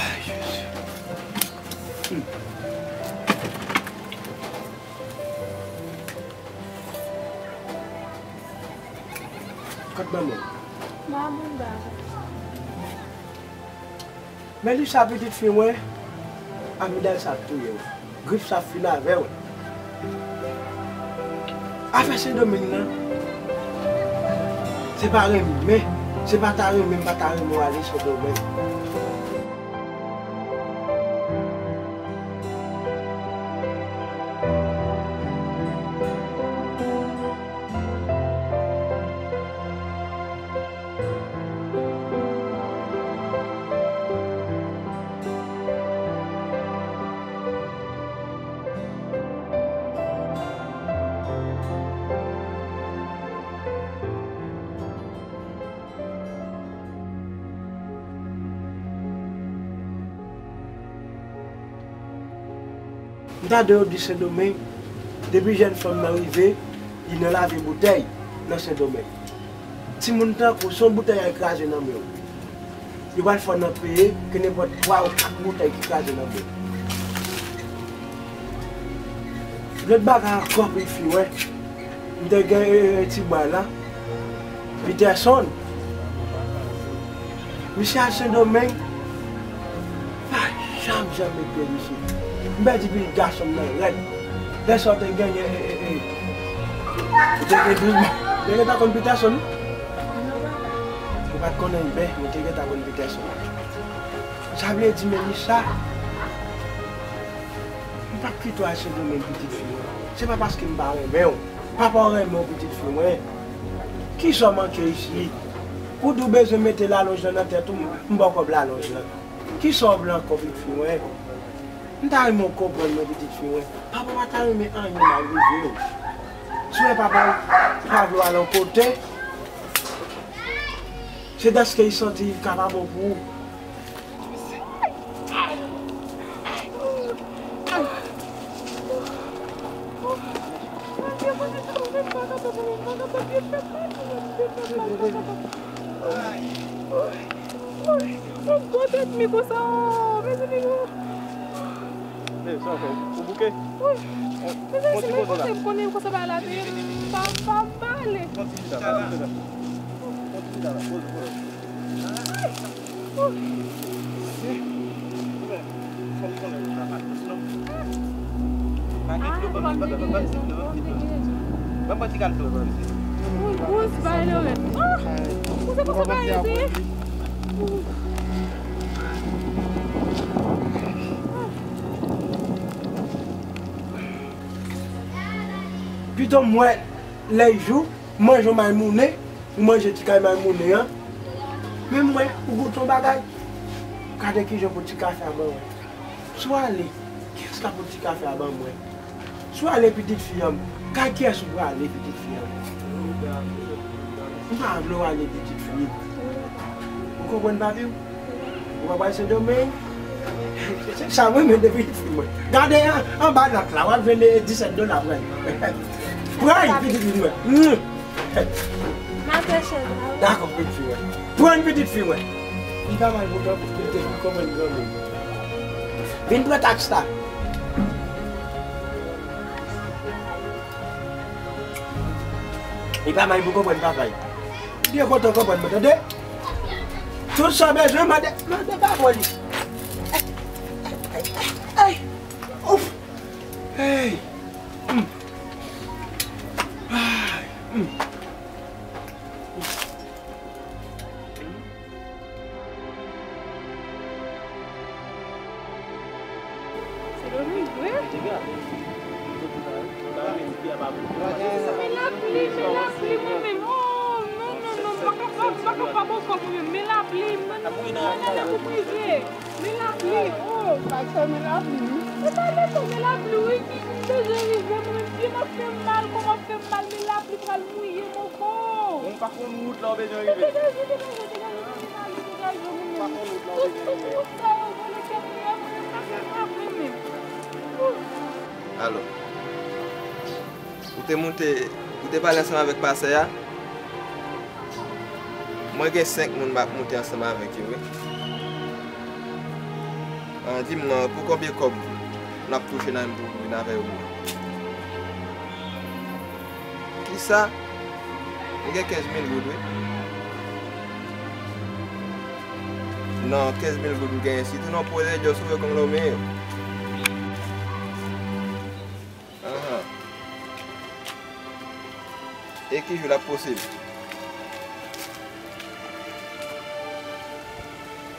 Ay, Jezi. Hmm. Kot manman? Manman ba. Melissa, pitit fi mwen, amidal sa ap touye w. Grip sa ap fin avè w. Afè Sendomeng nan, se pa renmen, se pa ta renmen, m pa ta renmen w ale Sendomeng. M tande yo di Sendomeng, depi jèn fanm nan rive, li nan lave boutèy nan Sendomeng. Timoun tankou w, se yon boutèy y al kraze nan men w. Yo pral fè w nan peye ke nenpòt twa ou kat boutèy ki kraze nan men w. Lòt bagay ankò, Pitfri, wè. M te gen, e, e, ti bwa la. Peterson. Misye al Sendomeng. Pa janm, janm met pye l isit. M pèdi pitit gason m nan rèd. Lè sa w te genyen, e, e, e. Ou te gen douz mwa. Ou te gentan konn Peterson, wi? Ou pa t konnen l byen, men ou te gentan konn Peterson. Sa vle di, Melissa, m p ap kite w al Sendomeng, pitit fi mwen. Se pa paske m pa renmen w. Papa w renmen w, pitit fi mwen. Kisa w manke isit? Ou di w bezwen mete lalonj lan nan tèt ou, m ba w kòb lalonj lan. Kisa w vle ankò, pitit fi mwen? M ta renmen w konprann mwen, pitit fi mwen. Papa w pa ta renmen anyen mal rive w. Si w wè papa w pa vle w al yon kote, se dèske li santi li ka pa bon pou ou. Yon gwo tèt mi konsa, o, mezanmi, o. Hey, sa w fè? Ou bouke? Wi. Mezanmi, si mwen konsa, m konnen konsa bagay la te ye, m pa, m pa, m pa ale. Pran ti chita la, pran ti chita la. Pran ti chita la, poze, poze. Ban m pran ti kal dlo, ban m pran ti kal dlo. Wi, gwos bagay Lorèt. Ah! Ou se konsa bagay yo te ye? Pito m wè lè jou, manje yon may mounen, ou manje ti kay may mounen an. Men m wè, ou goute yon bagay. Gade kijan pou ti kafe a ban mwen. Si w ale, kiyès k ap pou ti kafe a ban mwen? Si w ale, pitit fi an, kay kiyès ou prale, pitit fi an? M pa vle w ale, pitit fi. Ou konprann, papi w? Ou pa pral Sendomeng? Se sa mwen menm depi pitit fi mwen. Gade an, anba nòt la, w ap jwenn disèt dola, pran. Pran, pitit fi mwen. Mm. M ap fè chèz la, wi. Dakò, pitit fi mwen. Pran pitit fi mwen. Li pa mal pou tan pou te konprann granmoun. Vin pran taks la. Li pa mal pou konprann papay. Byen kontan konprann mwen, tande? Tout sa w bezwen, mande, mande papa w li. Ay, ay, ay, ay. Ouf. Hey. Mm. Ay. Mm. Se Dominique vre? Men lapli, men lapli mwen menm. Oh, non, non, non, m pa kapab, m pa kapab ankò mwen menm. Men lapli, men, men, men, men, men lapli, oh. Sa k fè men lapli, wi. Se pa letan men lapli, wi, ki m bezwen rive mwen menm. Pye m ap fè m mal, kò m ap fè m mal, men lapli pral mouye m ankò. Ou pa konn wout la w bezwen rive. Degaje, degaje, degaje, degaje, degaje, moun menm. Tout, tout wout sa yo, vòlè kè m ye, moun menm pa fè m pa vre menm. Alo. Ou te moute, ou te pale ansanm avèk pastè a? Mwen gen senk moun m ap moute ansanm avèk yo, wi. Ah, di m non, pou konbyen kòb n ap touche nan youn pou vin avè yo? Kisa? M gen kenz mil goud, wi. Non, kenz mil goud m genyen. Si tou non pwolè, just ouvè kòm lonmen yo. Ahan. E ki jou l ap posib?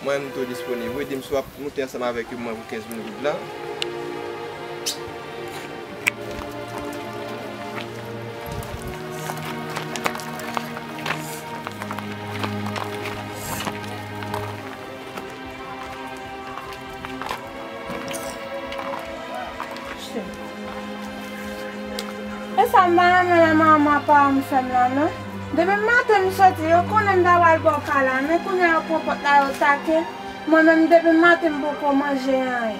Mwen, m tou disponib. Wi, di m si w ap moute ansanm avèk yo, mwen, pou kenz mil goud lan. E sa m pa renmen lè manman pa m fè m la, non. Depi maten m soti, yo konnen m ta pral bò kay la, men kounye a yo pran pòt la, yo take. Mwen menm, depi maten m poko manje anyen.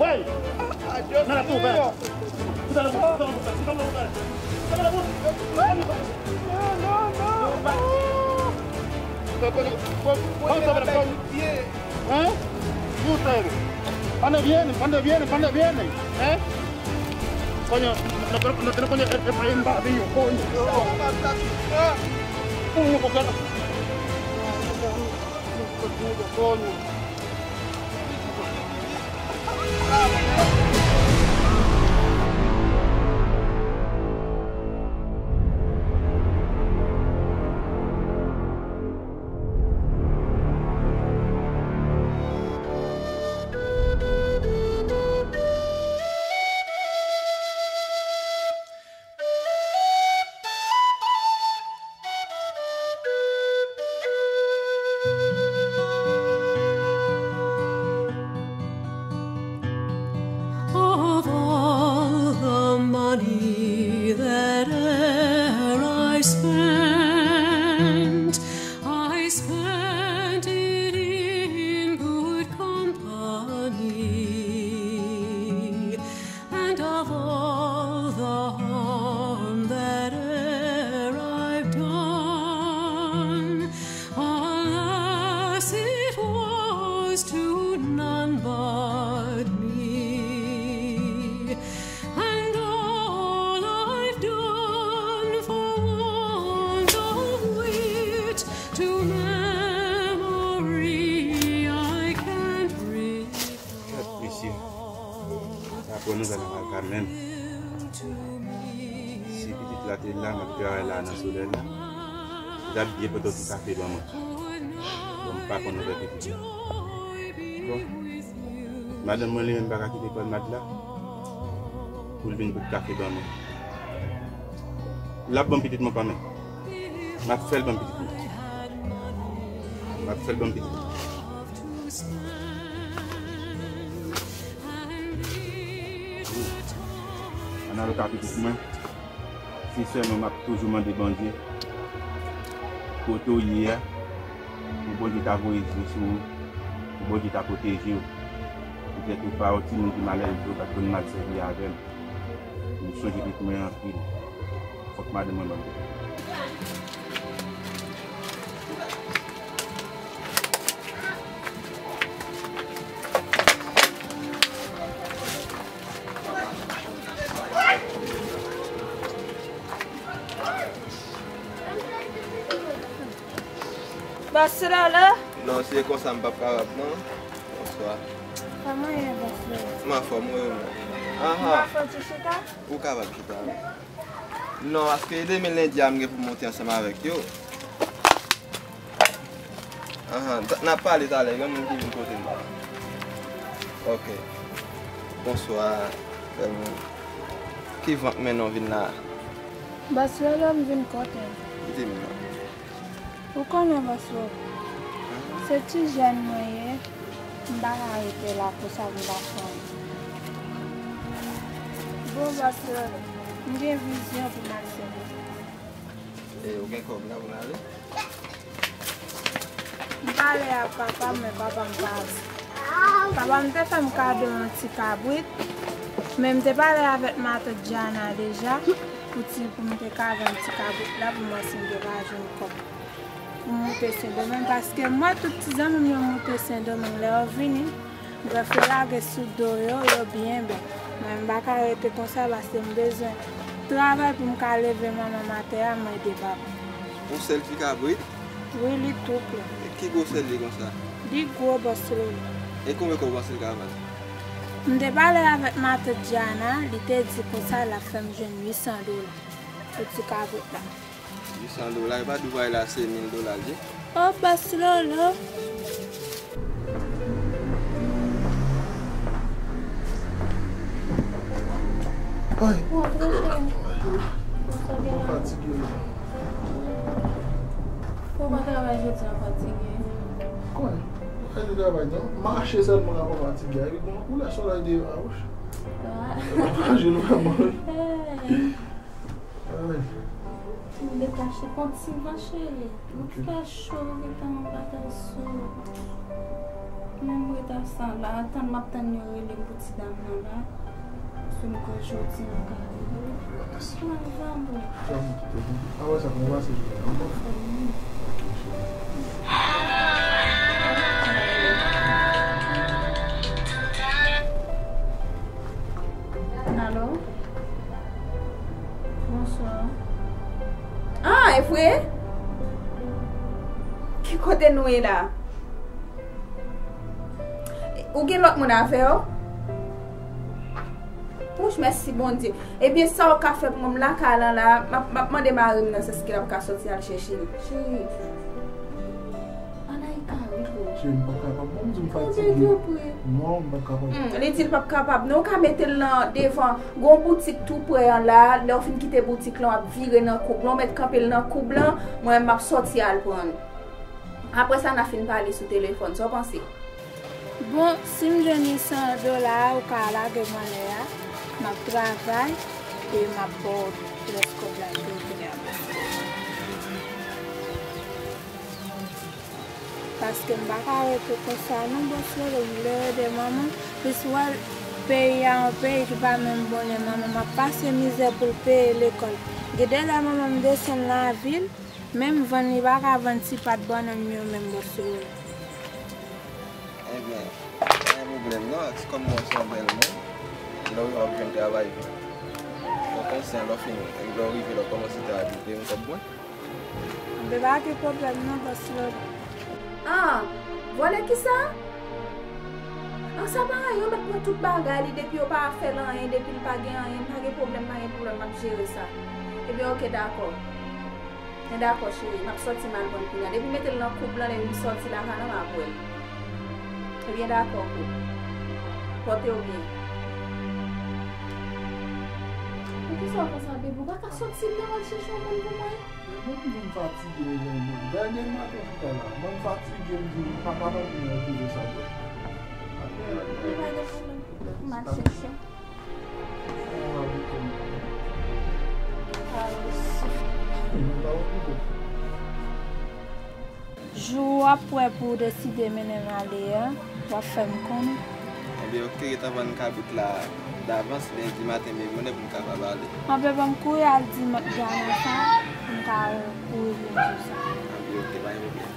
Wey! Men la tou, men. Koupe la bouch, koupe la bouch, koupe la bouch. Koupe la bouch. Koupe la bouch. Hein? Ustedes. ¿Cuándo vienen? ¿Cuándo vienen? ¿Cuándo vienen? ¿Eh? Coño, no, no, no, no, coño, eh, eh, en barrio, coño. Coño, porque, coño, coño. Of all the money that e'er I spent, I spent it in good company. And of all the harm that e'er I've done, alas, it was to none but me. And all I've done for want of wit to memory I can't recall. Mesye, sa pran nouvèl an al kanmenm. Si pitit la te la, m ap travay la nan solèy la, li t ap byen pote yon ti kafe ban mwen. Bon, m pa konn nouvèl pitit la. Bon, madanm mwen li menm pa ka kite kò l mat la pou l vin pot kafe ban mwen. L ap ban m pitit mwen kanmenm. M ap fè l ban m pitit mwen. M ap fè l ban m pitit mwen. Ann al ka pitit mwen. Sensèman, m ap toujou mande Bondye, kote w ye a, pou Bondye ta voye zye sou ou, pou Bondye ta pwoteje w. Petèt ou pa yon timoun ki malelve, ou pa t konn mal sèvi avè m. M sonje pitit mwen anpil. Fòk madanm mwen ban m pitit mwen. Bòs Lolo? Non, se konsa m p ap kapab, non. Bonswa. Kòman w ye, Bòs Lolo? M anfòm, wi, ou menm? Anhan. M ka fè yon ti chita? Ou kapab chita, wi. Non, paske demen lendi a, m gen pou m monte ansanm avèk yo. Anhan, n ap pale talè, gen moun ki vin kote m la. Ok. Bonswa, bèl moun. Ki van k mennen w vin la a? Bòs Lolo, m vin kote w. Di m non. Ou konnen, Bòs Lolo, se ti jèn mwen ye, m pa ka rete la konsa pou m pa fè anyen. Bon, Bòs Lolo, m gen vizyon pou m al sèvi. E, ou gen kòb la pou n ale? M pale ak papa m, men papa m pa vle. Papa m te fè m kado yon ti kabrit, men m te pale avèk matant Jana deja pou ti, pou m te ka vann ti kabrit la pou m wè si m te ka jwenn kòb pou m moute Sendomeng, paske m wè tout ti zanmi m yo moute Sendomeng, lè yo vini, Brèf, yo lage sou do yo, yo byen bèl. Mwen, m pa ka rete konsa paske m bezwen travay pou m ka leve manman m atè a, m ede papa m. Yon sèl fi kabrit? Wi, li tou plen. E ki gwosè l ye konsa? Li gwo, bòs Lolo. E konbyen kòb w panse l ka vann? M te pale avèk matant Diana, li te di konsa l ap fè m jwenn uit san dola pou ti kabrit la. Uit san dola, e pa di w bagay la se mil dola l ye. O, bòs Lolo. Ay. Mwen fatige la. Ou pa travay jodi a, fatige. Kòman? Mwen pa travay non. Mache sèlman la mwen fatige. Epi bon, koulè solèy deyò a, wouch. Ah. Mwen pa jwenn vrèman. Hey. Ay. M detache kont ti van cheri. Ok. Fè cho, gentan anba tan sou. Menm reta sa la, tann m ap tann yo rele m pou ti dam nan la. Paske m kwè jodi a ka rive. Mèsi. Mwen va bò. Mwen kite w. A wè sa, mwen pase jodi a. Ok, cheri. Alo? Bonswa. Ah, e vre? Ki kote nou ye la? Ou gen lòt moun avè w? Wouch, mèsi Bondye. Ebyen, sa w ka fè pou mwen, m lakay lan la, m ap, m ap mande mari m nan, èske l ap ka sòti al chèche l. Cheri. Anayika, wi, bro. Cheri, m pa kapab. Bon, m di m fatige. Non, m pa kapab. Hmm, li di l p ap kapab. Non, ou ka mete l nan devan. Gon boutik tou prè an la. Lè w fin kite boutik lan, w ap vire nan koub lan. Ou mèt kanpe l nan koub lan. Mwen, m ap sòti al pran l. Apre sa, n a fin pale sou telefòn. Sa w panse? Bon, si m jwenn uit san dola a, ou ka lage m anlè a. M ap travay e m ap ba w rès kòb la pou w vini a. Paske m pa ka rete konsa non, bòs Lolo, m vle ede manman. Plis ou wè peyi a, yon peyi ki pa menm bon, lè manman m ap pase mizè pou l peye lekòl. Gen de lè manman m desann lavil, menm vann li pa ka vann ti pat bannann yo menm, bòs Lolo. Ebyen, pa gen pwoblèm non, kòm mwen se yon bèl moun, lè w rive w ap jwenn travay vit. Mwen konsyan lè w fin, lè w rive, lè w kòmanse travay pou w peye m kòb mwen. Anben, pa gen pwoblèm non, bòs Lolo. Ah, vòlè kisa? Ah, sa pa anyen, yo mèt pran tout bagay li, depi yo pa fè l anyen, depi l pa gen anyen, pa gen pwoblèm, pa gen pwoblèm, m ap jere sa. Ebyen, oke, dakò. Men dakò, cheri, m ap sòti m al pran l kounye a. Depi mete l nan koub lan, lè m sòti lakay lan, m ap wè l. Ebyen, dakò, boo. Pòte w byen. Poukisa w konsa, baby? Ou pa ka sòti l nan al chèche yon moun pou mwen? Mwen menm tou m fatige, mezanmi. Dènye maten chita la. Mwen m fatige, m di m pa kapab vin retouve sa vre. Ou pa gen pwoblèm. M al chèche. Jou w ap wè pou w deside mennen m ale a, w ap fè m konnen. Anben, oke, gentan vann kabrit la davans, lendi maten, menm bonè pou m kapab ale. Anben, ban m kouri al di Diana sa, pou m ka kouri vin di sa. Anben, oke, pa gen pwoblèm.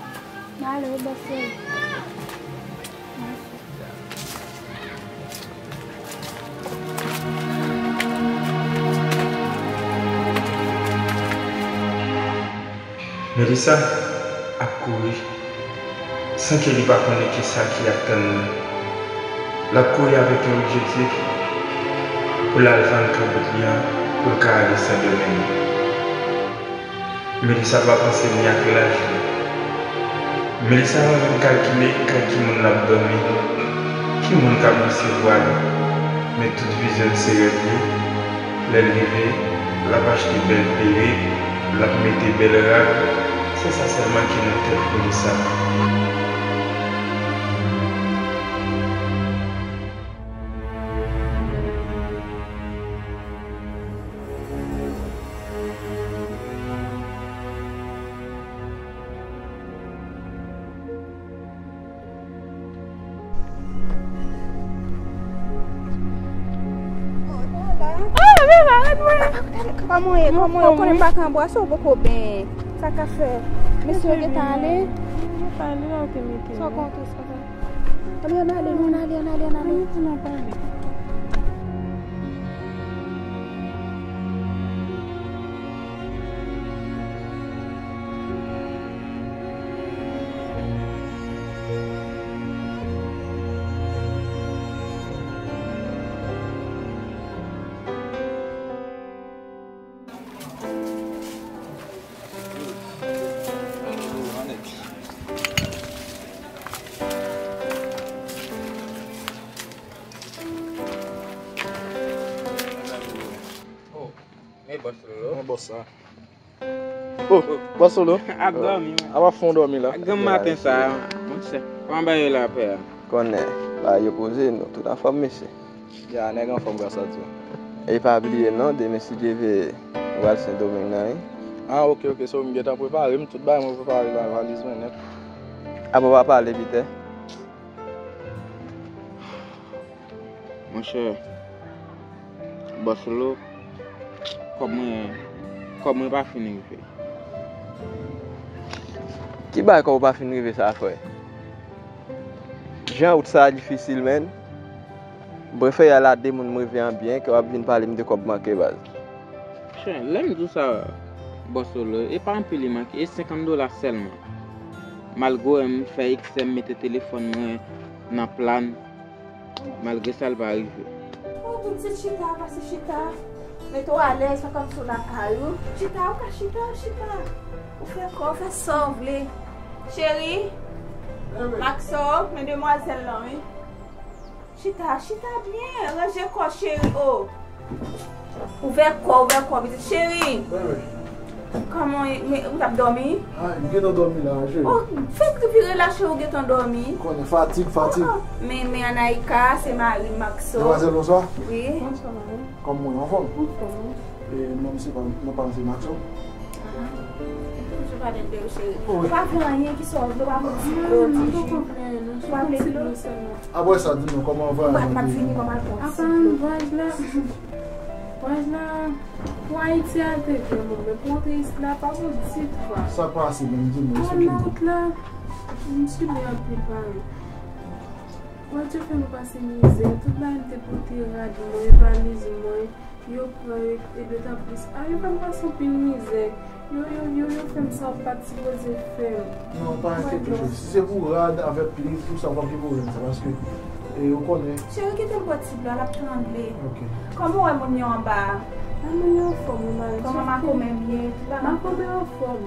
M ale wi, bòs cheri. Mèsi. Melissa ap kouri, san ke li pa konnen kisa ki ap tann li. L ap kouri avèk yon objektif pou l al vann kabrit li an, pou l ka ale Sendomeng. Melissa pa panse ni ak laj li. Melissa pa menm kalkile kay ki moun l ap dòmi, ki moun k ap resevwa li. Men tout vizyon l se rèv li. Lè l rive, l ap achte bèl perik, l ap mete bèl rad. Se sa sèlman ki nan tèt Melissa. Kòman w ye? Kòman w ye? Ou konnen m pa ka anbrase w, poko byen. Sa k ap fèt? Mesye yo gentan ale? Yo gentan ale la, ou te mete. Sa w konte, sa w konte? Ann ale, ann ale, ann ale, ann ale, ann ale. Ann ale, ann ale. Oh, men bòs Lolo. Men bòs sa. Oh, bòs Lolo. Ap dòmi, man. Ap ap fè yon dòmi la. Granm maten sa, monchè. Kòman bagay yo lapè a? Konnen, bagay yo poze, nou tout anfòm, mesye. Ya, nèg anfòm, gras a Dye. E pa bliye non, demen si Dye vle, nou pral Sendomeng nan, wi. Ah, ok, ok, so m gentan prepare m, tout bagay mwen prepare la, valiz mwen nèt. Apa w pa pale, Pitè? Monchè, bòs Lolo, kòb mwen, kòb mwen pa fin rive. Ki bagay kòb ou pa fin rive sa, frè? Jan wout sa a difisil, menn. M prefere al a de moun m reve an byen ke w ap vin pale m de kòb manke, baz. Chen, lè m di w sa, bòs Lolo, e pa anpil li manke, e senkant dola sèlman. Malgre m fè eksè, m mete telefòn mwen nan plan, malgre sa, l pa rive. Oh, pitit, chita, pase chita. Mete w alèz, fè kòmsi w lakay ou. Chita, ou ka chita, chita. Ou fè kò, fè sa w vle. Cheri, Maxo, men demwazèl lan, wi. Chita, chita byen, ranje kò, cheri, oh. Ouvè kò, ouvè kò, pitit cheri. Wi, wi. Kòman, men, ou t ap dòmi? Ah, m gentan dòmi la, cheri. Oh, fèk vire la, cheri, ou gentan dòmi. Konnen fatig, fatig. Oh, men, men Anaïka, se mari m, Maxo. Demwazèl, bonswa. Wi. Bonswa, mari. Kòman w ye, anfòm? Anfòm, wi. E non, misye pa, non pa misye Maxo. Aha. Toujou pale de yo, cheri. Wi. Ou pa vle anyen ki sòti, ou pa vle ti dlo, ti ji. Non, m poko vle anyen, non. Ou pa vle dlo? Apre sa, di nou, kòman vwayaj la te ye? M ap vini, m ap al pran ti dlo. Apa vwayaj la? Vwayaj la, pou Ayiti a te byen bon, men pou antre isit la, pa bon ditou, a. Sa k pase menm, di nou, eksplike nou. Wout la, m sibi anpil, pare. Bondye fè nou pase mizè. Tout bagay m te pote, rad mwen, valiz mwen, yo pran, e, e dotaplis. A, yo fè m pase anpil mizè. Yo, yo, yo, yo fè m sa yo pa t sipoze fè m. Non, pa enkyete, cheri. Si se pou rad avèk plis, tout sa, w p ap gen pwoblèm sa, paske, e, ou konnen. Cheri, kite l bwè ti dlo a, l ap trangle. Ok. Kòman w wè moun yo anba a? A, moun yo anfòm, wi, mari. Kòman makomè m ye? Tout bagay. Makomè anfòm.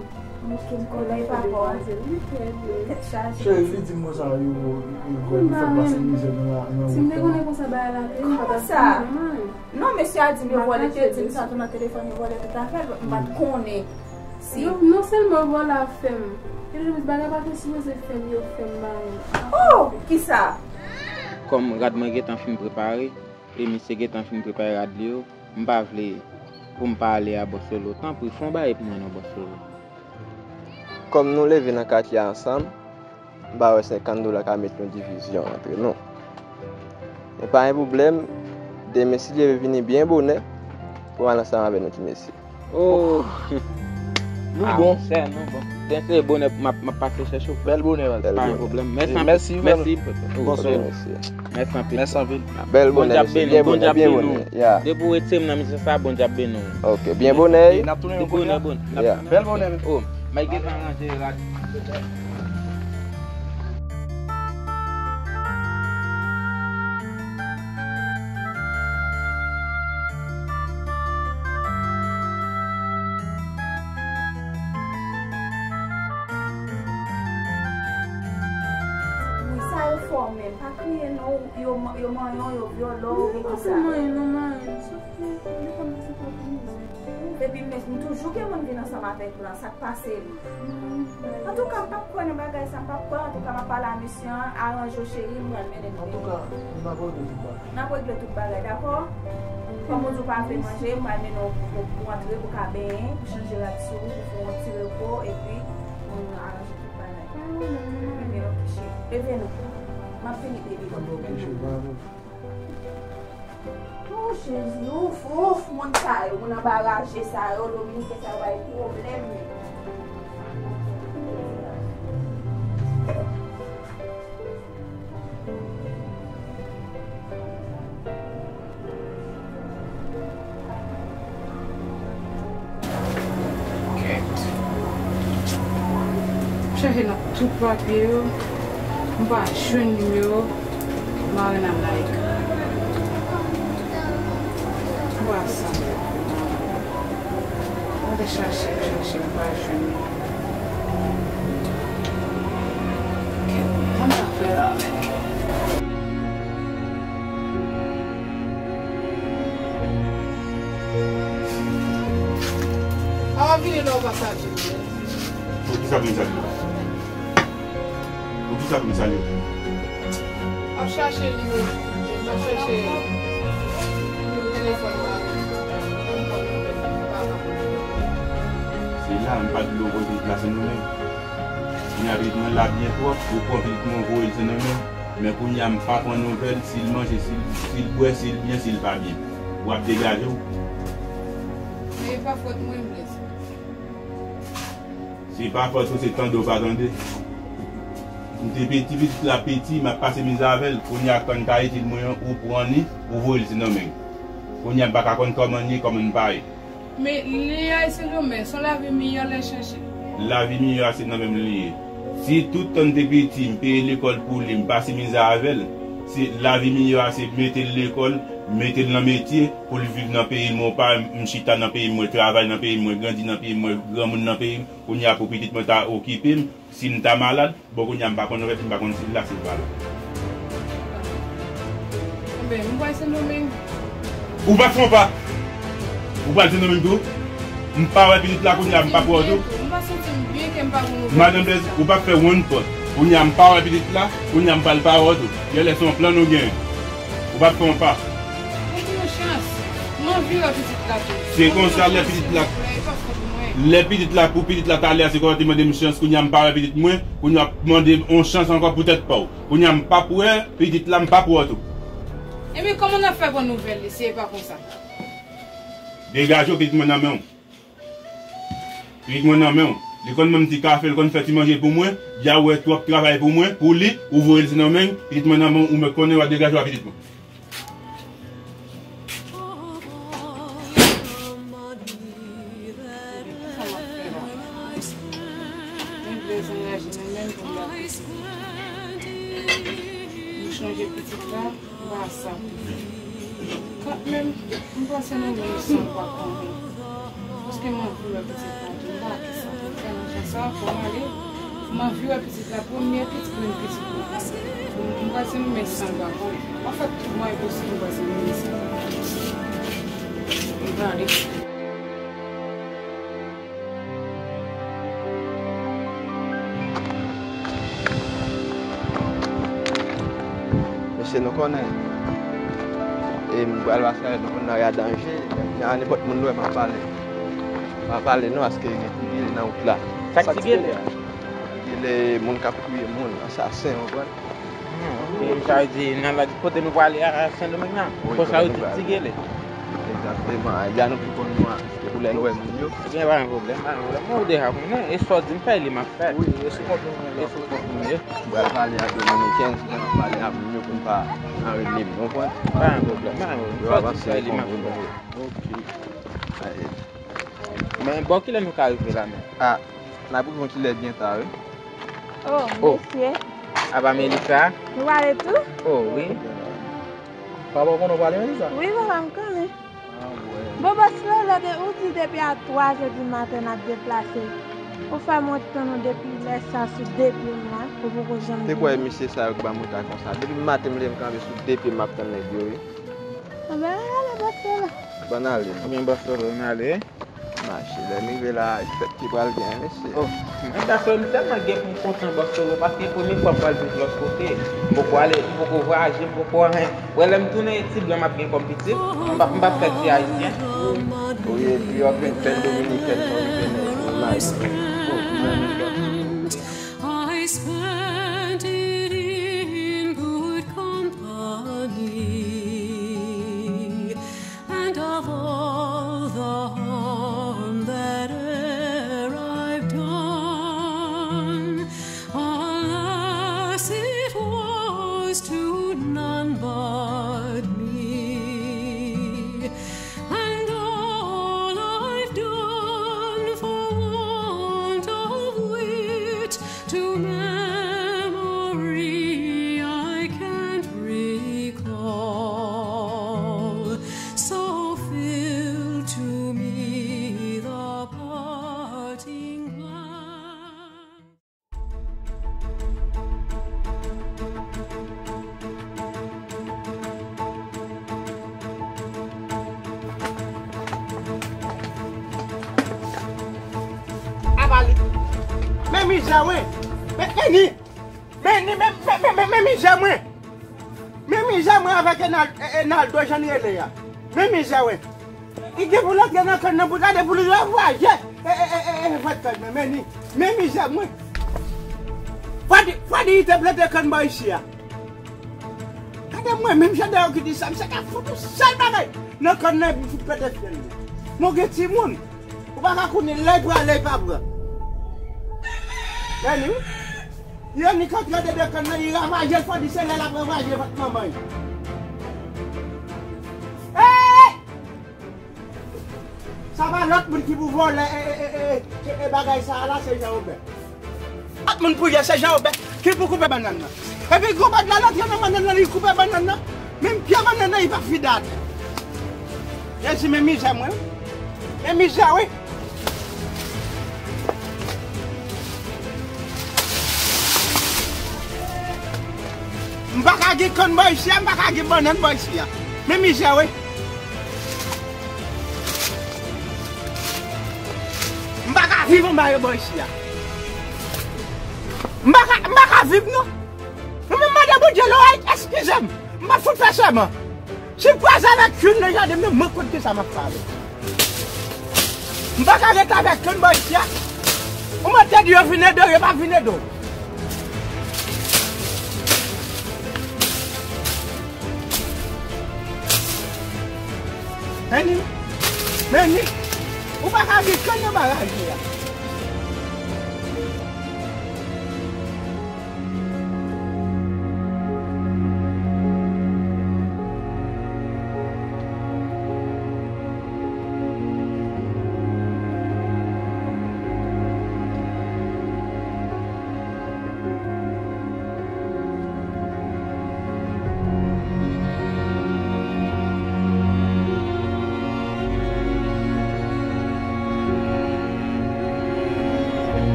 Ok, m konnen pa bon. Wi, trè byen. Tèt chaje. Cheri, li di m konsa, yo, yo, yo, yo fè pase mizè nan la, nan wout la. Si m te konnen konsa bagay la te ye, m pa t ap vini, non, mari. Non, mesye a di m yo vòlè, te di m sa tou nan telefòn, yo vòlè tout afè l, m pa t konnen. Si. Yo, non sèlman vòlè ap fè m, e de plis bagay pa te sipoze fè m, yo fè m, mari. Oh, kisa? Kòm rad mwen gentan fin prepare, e misye gentan fin prepare rad li yo, m pa vle pou m pa ale a bòs Lolo. Tanpri, fè yon bagay pou mwen non, bòs Lolo. Kòm nou leve nan katye a ansanm, m pa wè senkant dola ka met yon divizyon antre nou. Men pa gen pwoblèm, demen si Dye vle vini byen bonè pou m al ansanm avè nou ti mesye. Oh! Nou bon. Sè, nou bon. Demen se bonè m ap, m ap pase chèche w. Bèl bonè, baz. Pa gen pwoblèm. Mèsi anpil. Mèsi, mèsi. Bonswa. Mèsi anpil. Bèl bonè, mesye. Byen bonè, byen bonè. Depi w retire m nan mizè sa, Bondye ap beni w. Ok, byen bonè. N ap tounen yon bonè. Bèl bonè. Oh, m gentan ranje rad. Wi, sa yo fè w menm. Pa kriye non, yo, yo manyen w, yo vyole w, oubyen kisa. Yo pa manyen non, manyen. Epi, men, m toujou gen moun vin ansanm avèk m lan, sa k pase l? Antouka, m p ap kwè nan bagay sa, m p ap kwè. Antouka, m ap pale a mesye an, aranje w, cheri, m pral mennen l. Antouka, n ap regle tout bagay. N ap regle tout bagay, dakò? Kòm ou di w pa vle manje, m pral mennen w pou, pou, pou antre, pou ka benyen, pou chanje rad sou ou, pou fè yon ti repo, epi pou nou aranje tout bagay. Ebyen, ok, cheri. Leve non. M ap vini, baby. Ok, cheri, pa gen pwoblèm. Oh, Jezi, ouf, ouf, moun sa yo, moun anba raje sa yo, dominiken sa yo bay pwoblèm, men. Chache nan tout papye yo, m pa jwenn nimewo Marina Mike. M pa sanble. M te chache, chache, m pa jwenn li. Kèt, mwen pa fè la menm. A, vini non, w pa salye m. Poukisa pou m salye w? Poukisa pou m salye w? M ap chache nimewo, m ap chache nimewo telefòn la. Se la, m pa t vle w voye pitit la Sendomeng. Kounye a pitit mwen la byen twòp, ou pran pitit mwen ou voye l Sendomeng. Men kounye a m pa pran nouvèl, si l manje, si l, si l bwè, si l byen, si l pa byen. W ap degaje w. Men e pa fòt mwen, Blaise. Se pa fòt ou, se tande w pa tande. M te piti, pitit la piti, m ap pase mizè avè l. Kounye a, tann kay etid mwen an, ou pran li, ou voye l Sendomeng. Kounye a, m pa ka konn kòman l ye, kòman l pa ye. Men li al Sendomeng, se yon lavi miyò l al chèche. Lavi miyò a se nan men m li ye. Si tout tan m te piti, m peye lekòl pou li, m pase mizè avè l, se lavi miyò a se mete l lekòl, mete l nan metye, pou l viv nan peyi l, mwen pa, m chita nan peyi m, mwen travay nan peyi m, mwen grandi nan peyi m, mwen granmoun nan peyi m, kounye a pou pitit mwen ta okipe m, si m ta malad, bon, kounye a m pa konn rèt, m pa konn si l la, si l pa la. Enben, m pral Sendomeng. Ou pa fè yon pa. Ou pral Sendomeng tou? M pa wè pitit la kounye a, m pa wè w tou. M pa santi m byen ke m pa konn ouvè. Madan Blaise, ou pa fè one pot. Kounye a m pa wè pitit la, kounye a m pral pa wè w tou. Genlè se yon plan nou genyen. Ou pa fè yon pa. Mwen gen yon chans. M anvi wè pitit la tou. Se konsa lè pitit la, lè pitit la, pou pitit la talè a, se kòman te mande m chans, kounye a m pa wè pitit mwen, kounye a w ap mande m yon chans ankò pou tèt pa w. Kounye a m p ap wè pitit la, m p ap wè w tou. Ebyen, kòman n ap fè pran nouvèl li, si e pa konsa? Degaje w, pitit mwen nan men w. Pitit mwen nan men w. Li konn ban m ti kafe, li konn fè ti manje pou mwen. Dja wè twòp travay pou mwen, pou li, ou voye l Sendomeng, pitit mwen nan men w, ou mèt konnen w ap degaje w a pitit mwen. Sa m ap fè la? Mwen dezenraje nan men m pou m ba pitit mwen. M chanje pitit la. Ba sa. Kanmenm, m panse nou menm san pa konprann. Paske m anvi wè pitit la tou, m pa kisa. Fè nan jan sa, fò m ale. M anvi wè pitit la, premye pitit, premye pitit mwen. M panse nou menm san pa konprann. M ap fè tout mwayen posib, m panse nou menm san pa konprann. M prale. Mesye, nou konnen, e m pral pase avèk nou konn lari a danje, men a nenpòt moun nou wè m ap pale. M ap pale non, paske gen ti gele nan wout la. Sa k ti gele? Ti gele, moun k ap touye moun, ansasen, w konprann? Hmm, ok, sa vle di, nan la, kote nou prale a, Sendomeng nan? Wi, konsa yo di ti gele. Egzakteman. Ebyen, nou tou konn nou a, se pou lè nou wè moun yo. Ebyen, pa gen pwoblèm, pa gen pwoblèm. Mwen, ou deja konnen, e sa w di m fè, li m ap fè. Wi, e sou kont nou, e sou kont nou ye. Mwen pral pale ak Dominiken, mwen pral pale ak moun yo pou n pa anrele m, w konprann? Pa gen pwoblèm, pa gen pwoblèm. Sa w di m fè, li m ap fè. Ok. Men, bò kilè nou ka rive la menm? Ah, n ap rive yon ti lè byen ta, wi. Oh, oh, mesye. Apa Melissa? Nou pale tou? Oh, wi. Papa w konnen w pale, Melissa? Wi, papa m konnen. Ah, wè. Bon, bòs Lolo, de, ou di depi a twa zè di maten n ap deplase. Ou fè mwen tann ou depi lè sa sou de pye m la, ou poko janm vini. Te kwè misye sa yo k ba mwen kay konsa. Depi maten m leve m kanpe sou de pye m ap tann nèg yo, wi. Anben, ale, bòs Lolo. Bann ale. Ebyen, bòs Lolo, n ale. Mache, lè m rive la, fèt ki pral gen, mesye. Oh, men gason, m tèlman gen pou m kontan, bòs Lolo, paske premye fwa m pral viv lòt kote. M poko ale, m poko vwayaje, m poko anyen. Wè, lè m tounen ti blan m ap gen kòm pitit, m p ap, m p ap fè ti ayisyen. Wi, epi w ap vin fè dominikèn, w ap vin fè nèg. Oh, mwen menm, bòs. I spent it in good company, and of all the harm that e'er I've done, alas, it was to none but me, and all I've done for want of Mizè mwen. Men, men ni. Men ni, men, men, men, men, men mizè mwen. Men mizè mwen avèk Enal-, E-, Enaldo, jan l rele a. Men mizè mwen. Li gen pou l antre nan kann nan pou gade pou li ravaje. E, e, e, e, e, vant kann nan, men ni. Men mizè mwen. Fò di, fò di li te plante kann bò isi a. Gade mwen, menm jan de yo ki di sa, m se ka fout yon sèl bagay nan kann nan epi m fout pete fyèl li. Mwen gen timoun. Ou pa ka konnen lè l prale, l pa pran. Men ni, wi. Li annik antre andedan kann nan, li ravaje l, fò di se lè l ap ravaje vant manman l. Hey! Sa pa lòt moun ki pou vòlè, e, e, e, e, e, e bagay sa a la, se Jan Wobè. Lòt moun pou ye, se Jan Wobè ki pou koupe bannann nan. Epi gwo bannann nan antre nan bannann nan, li koupe bannann nan. Menm pye bannann nan, li pa fidad. Jezi, men mizè mwen, wi. Men mizè, wi. M pa ka gen kann bò isi a, m pa ka gen bannann bò isi a. Men mizè, wi. M pa ka viv anba yo bò isi a. M pa ka, m pa ka viv, non. Mwen menm mande Bondye lòrèy, eskize m. M p ap fout fè sèman. Si m kwaze avèk youn nan jaden m nan, mwen konn kisa m ap fè avè l. M pa ka ret avèk youn bò isi a. Ou mande di yo vin ede w, yo p ap vin ede w. Men ni, men ni, ou pa ka gen kann nan baraj li a.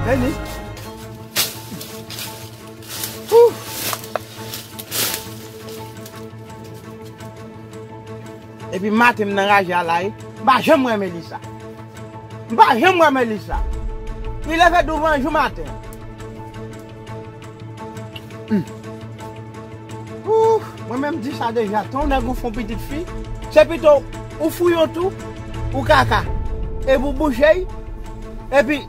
Vini. Ouf. Epi maten m nan raje a la, wi. M pa janm wè Melisa. M pa janm wè Melisa. Li leve douvan jou maten. Hmm. Ouf, mwen menm di sa deja, tan yon nèg ou fè yon pitit fi, se pito ou fouye yon twou, ou kaka, epi ou bouche l, epi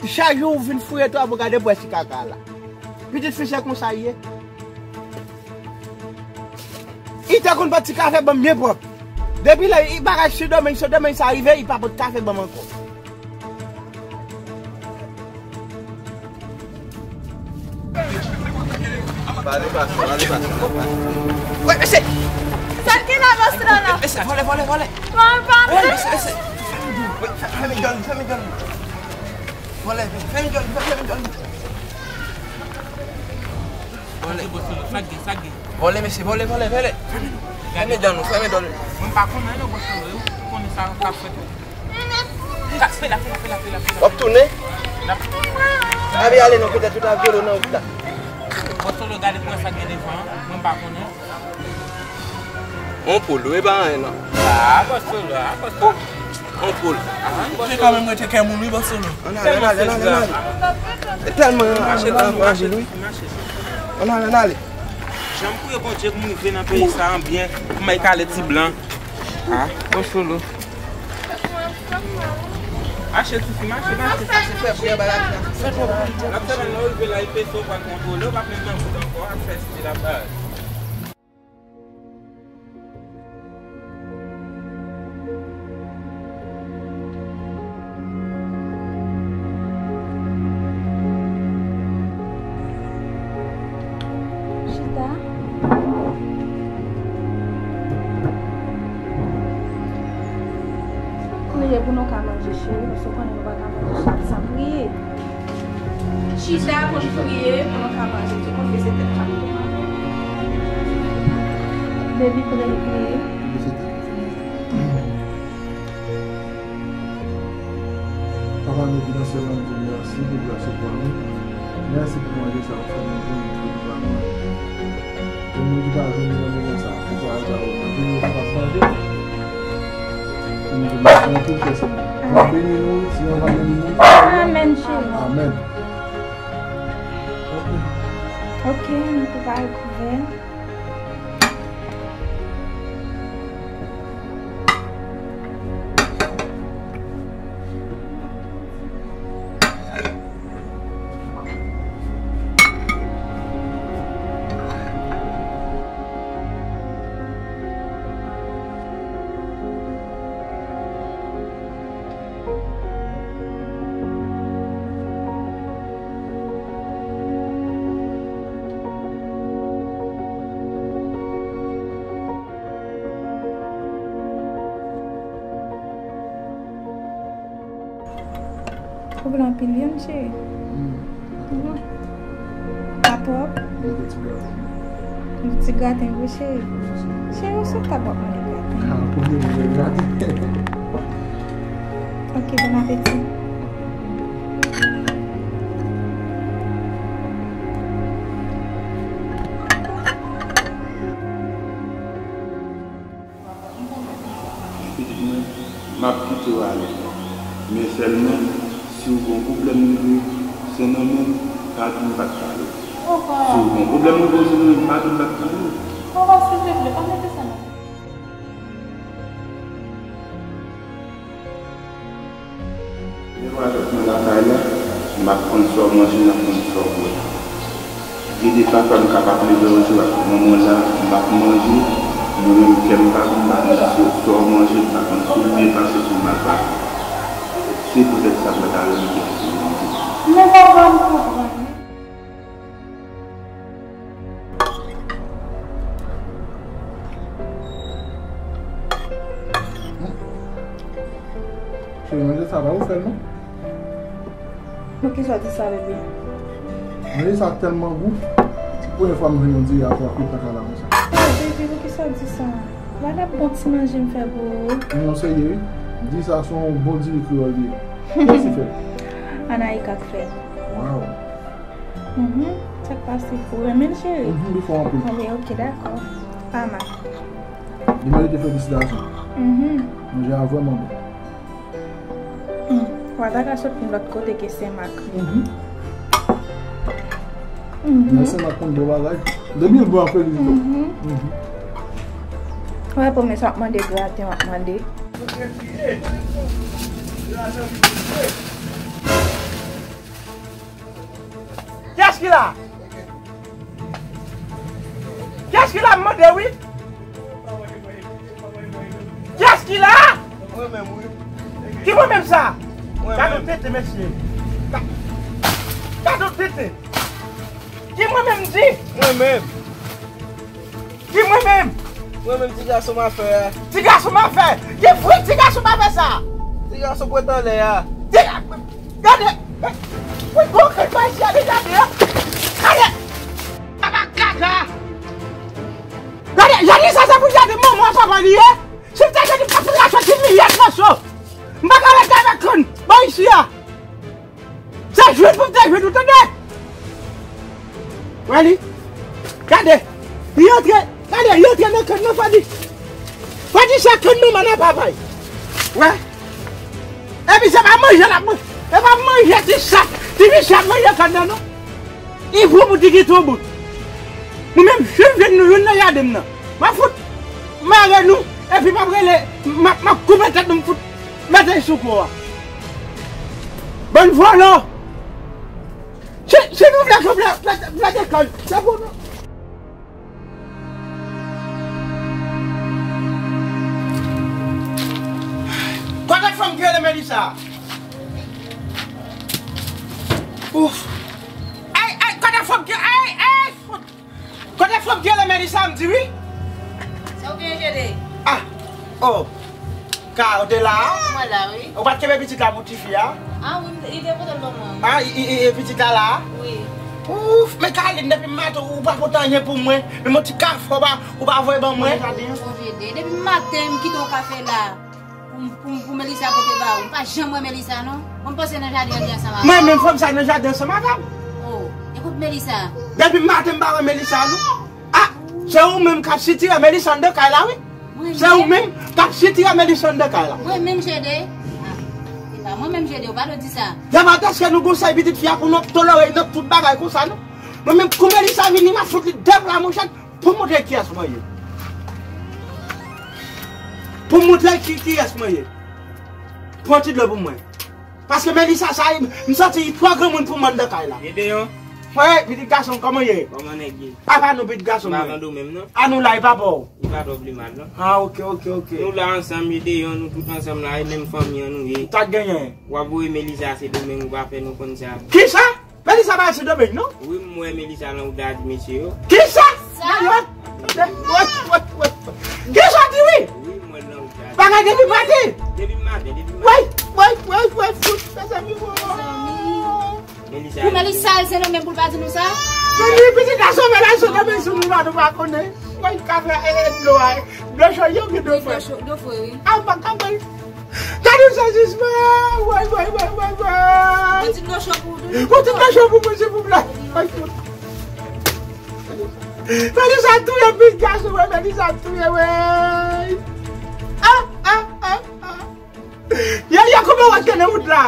chak jou ou vin fouye twou a pou gade pou wè si kaka a la. Pitit fi se konsa l ye. Li te konn pot ti kafe ban m byen pwòp. Depi lè bagay Sendomeng, Sendomeng sa rive, li pa pot kafe ban m ankò. Pale pa sa, pale pa sa. Wè, mesye! Sa ki la bòs la la? Mesye, vòlè, vòlè, vòlè! Wè, mesye, mesye! Wè, fè, fèmen djòl, fèmen djòl! Vòlè, fèmen djòl, fèmen djòl! Vòlè. Sa gen, sa gen. Vòlè, mesye, vòlè, vòlè, vòlè. Fèmen djòl nou, fèmen djòl nou. Mwen pa konnen non, bòs Solo, ou konnen sa k ap fèt. Ka, fè la, fè la, fè la, fè la, fè la. W ap tounen? N ap. Abi ale non, petèt ou ta vyole w nan wout la. Bòs Solo, gade pou wè sa k gen devan an. Mwen pa konnen. On poul, wi, e pa anyen non. Ah, bòs Solo, ah, bòs Solo. On poul. Ah, bòs Solo. Ou te kanmenm rete kè moun, wi, bòs Solo. Ann ale, ann ale, ann ale, ann ale. E tèlman anraje l, wi. Ann ale, ann ale. Jan m priye Bondye pou m rive nan peyi sa a byen, pou m al kale ti blan. Ah, bòs Solo. Mache, tifi, mache, mache. Sa se fè bri anba lavi a. Fè twòp bri. L ap fè mal nan rive la, epi w pral kontwole, w p ap menm nan wout ankò, ap fè stil ap bay. Chita. Priye pou nou ka manje, cheri, paske w konnen nou pa ka manje chak sa. Priye. Chita pou n priye, pou nou ka manje. Tou konfese tèt pa nou. Baby, priye, priye. Papa nou ki nan syèl la, nou di w mèsi pou gras ou ban nou. Mèsi pou manje sa w fè nou jwenn pou nou pa manje. Pou moun ki pa jwenn nan moman sa, pou pa al ba yo manje, yo kapab manje. Pou nou di w mèsi anpil, Pè Seyè. W ap beni nou, Senyè w ap beni nou. Amèn, cheri. Amèn. Ok. Ok, nou prepare kouvè. Ou vle anpil vyann, cheri? Hmm. Mhm. Pa twòp? Yon ti graten. Yon ti graten vre, cheri. Cheri, ou sou tab w ap mande graten. Ah, premye moun mwen graten. Ok, bon apeti. Pitit mwen, m ap kite w ale. Men sèlman, si w gen yon pwoblèm rive, se nan men m, pa di m pa t pale w. Si w gen yon pwoblèm rive w, se nan men m, pa di m pa t pale w. Papa, silvouplè, pa mete sa nan tèt. Lè w avèk mwen lakay la, m ap konn sa w manje, m ap konn sa w bwè. Gen de pafwa m kapab leve yon jou ak manman w la, m ap manje, mwen menm kè m pa bon, m pa konn si sa w manje, m pa konn si w byen pase, si w mal pase. Se poutèt sa m pa ta renmen kite w manje. Men papa, m konprann. Cheri, manje sa pa ou fè l non. Poukisa w di sa, bebe? Manje sa tèlman gou. Se premye fwa m jwenn yon diri a twa kwit nan kay la konsa. Ah, bebe, poukisa w di sa? Gade bon ti manje m fè pou ou. Non, serye wi. Diri sa se yon bon diri kreyòl li ye. Kiyès ki fè l? Anayika k fè l. Waw. Mhm. Sa k pase? Ou renmen l, cheri? Mhm, li fò anpil. Anben, ok, dakò. Pa mal. Li merite felisitasyon. Mhm. Manje a vrèman bon. Hmm. Ou pa ta ka sot yon lòt kote ke Senmak. Mhm. Mhm. Men Senmak konn bon bagay. Depi l bon, ap felisite w. Mhm. Mhm. Wè, pwomès, w ap mande graten, w ap mande. Kiyès ki la? Kiyès ki la, m mande wi? Kiyès ki la? Mwen menm, wi. Ki mwen menm sa? Mwen menm. Gade yon tenten, mesye. Ga-, gade yon tenten. Ki mwen menm di? Mwen menm. Ki mwen menm? Mwen menm, ti gason m a fè a. Ti gason m a fè? Ki fri ti gason m a fè sa? Ti gason pwent anlè a. Ti ga-, gade. Wi, bon, kèk pa isi a deja de. Gade. Papa kaka. Gade, Janisa se pou jade manman papa li ye. Si m te jade papa la soti miyèt nan so. M pa ka rete avèk kòn. Bon, isi a. Se jwit pou m te jwit, ou tande? Wè li. Gade. Li antre, gade, li antre nan kòn nan, fò di. Fò di se kòn manman nan papay. Wè. Epi se pa manje l ap manje. Se pa manje ti chat, ti misye ap manje kòn nan, non. Li gwo pou ti kite w bout. Mwen menm, si m jwenn nou youn nan jade m nan, m ap fout mare nou, epi m ap rele, m ap, m ap koupe tèt nou, m fout mete sou kò a. Bann vòlò! Si, si nou vle, si nou vle plante, plante kòn, se pou nou. Kote fanm ki rele Melissa? Ouf! Ay, ay, kote fanm ki, ay, ay, fout! Kote fanm ki rele Melissa, m di wi. Sa w genyen, Jede? Ah, oh. Ka, ou te la a? Mwen la, wi. Ou pa t kenbe pitit la pou tifi a? Ah, wi, li te pote l ban mwen. Ah, i, i, i, pitit la la a? Wi. Ouf, men Kalin, depi maten ou pa pote anyen pou mwen. Menm yon ti kafe ou pa, ou pa voye ban mwen. Nan jaden an. Sonje de, depi maten m kite w kafe la. Pou, pou, pou Melissa pote ba ou. M pa janm wè Melissa, non. Bon, m panse nan jaden an li ansanm avè w. Mwen menm fanm sa nan jaden ansanm avè m. Oh, e kot Melissa? Depi maten m pa wè Melissa, non. Ah, se ou menm k ap sitire Melissa anndan kay la, wi. Se ou menm k ap sitire Melissa anndan kay la. Mwen menm, Jede? Ah, se pa mwen menm, Jede, ou pa dwe di sa. Depi lè nou gon sèl pitit fi a pou nou ap tolere nou tout bagay konsa, non. Mwen menm, kou Melissa vini, m ap fout li de pla, monchè. Pou m montre kiyès mwen ye. Pou m montre ki, kiyès mwen ye. Pran ti dlo pou mwen. Paske Melissa sa, m santi li twò granmoun pou m anndan kay la. Gedeon. Wè, pitit gason, kòman ye? Kòman nèg ye? Apa nou, pitit gason mwen. Li pa tande w menm, non? A nou la, e papa w. Li pa twò pi mal, non? Ah, ok, ok, ok. Nou la ansanm, Gedeon, nou tout ansanm la, e menm fanmi an nou ye. Ou ta genyen. W ap voye Melissa Sendomeng, ou pa fè nou konn sa. Kisa? Melissa pa al Sendomeng, non? Wi, m wè Melissa nan wout la di mesye yo. Kisa? Sa? Wè, wè, wè, wè. Kisa w di wi? Wi, m wè l nan wout la. Bagay depi maten. Depi maten, depi maten. Wè, wè, wè, wè, fout, mezanmi, mwen. Melissa. Pou Melissa al Sendomeng pou l pa di nou sa? Mezanmi, pitit la sove la, Sendomeng sou nou la, nou pa konnen. Wè, kafe, e, e, dlo a, e. Dlo cho, yo, gen dlo fre. Dlo cho, dlo fre, wi. A, pa ka bay. Gade sezisman! Woy, woy, woy, woy, woy! Yon ti dlo cho pou ou tou. Yon ti dlo cho pou mwen, silvouplè. Woy, woy. Melissa touye pitit gason, woy, Melissa touye, woy. Ah, ah, ah, ah. Yaya, kòman w ap gen nan wout la?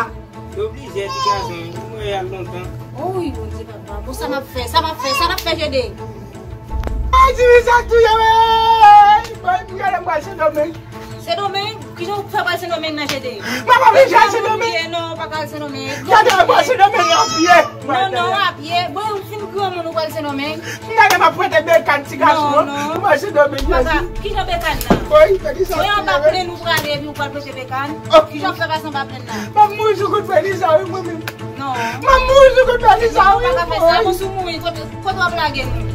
Yo blije, ti gason, m wè y al lontan. Oy, Bondye papa. Bon, sa m ap fè, sa m ap fè, sa n ap fè, Jede? Ay, ti fi sa touye, wi! Bon, m gade m pral Sendomeng. Sendomeng? Kijan w fè pral Sendomeng nan, Jede? Mwen pa vle al Sendomeng. Non, ou pa ka al Sendomeng. Gade, mwen pral Sendomeng a pye. Non, non, a pye. Bon, ou fin granmoun, ou pral Sendomeng. M gade m ap prete bekàn ti gason an. Non, non. Mwen se domen. Papa, kijan bekàn nan? Woy, gade sa. Se anba plenn ou prale epi ou pral prete bekàn? Oh. Kijan w fè pase anba plenn nan? M ap mouri sou kout fè li sa, wi, mwen menm. Non. M ap mouri sou kout fè li sa, wi. Ou pa ka fè sa. Bon, si w mouri, kote, kote w ap lage nou?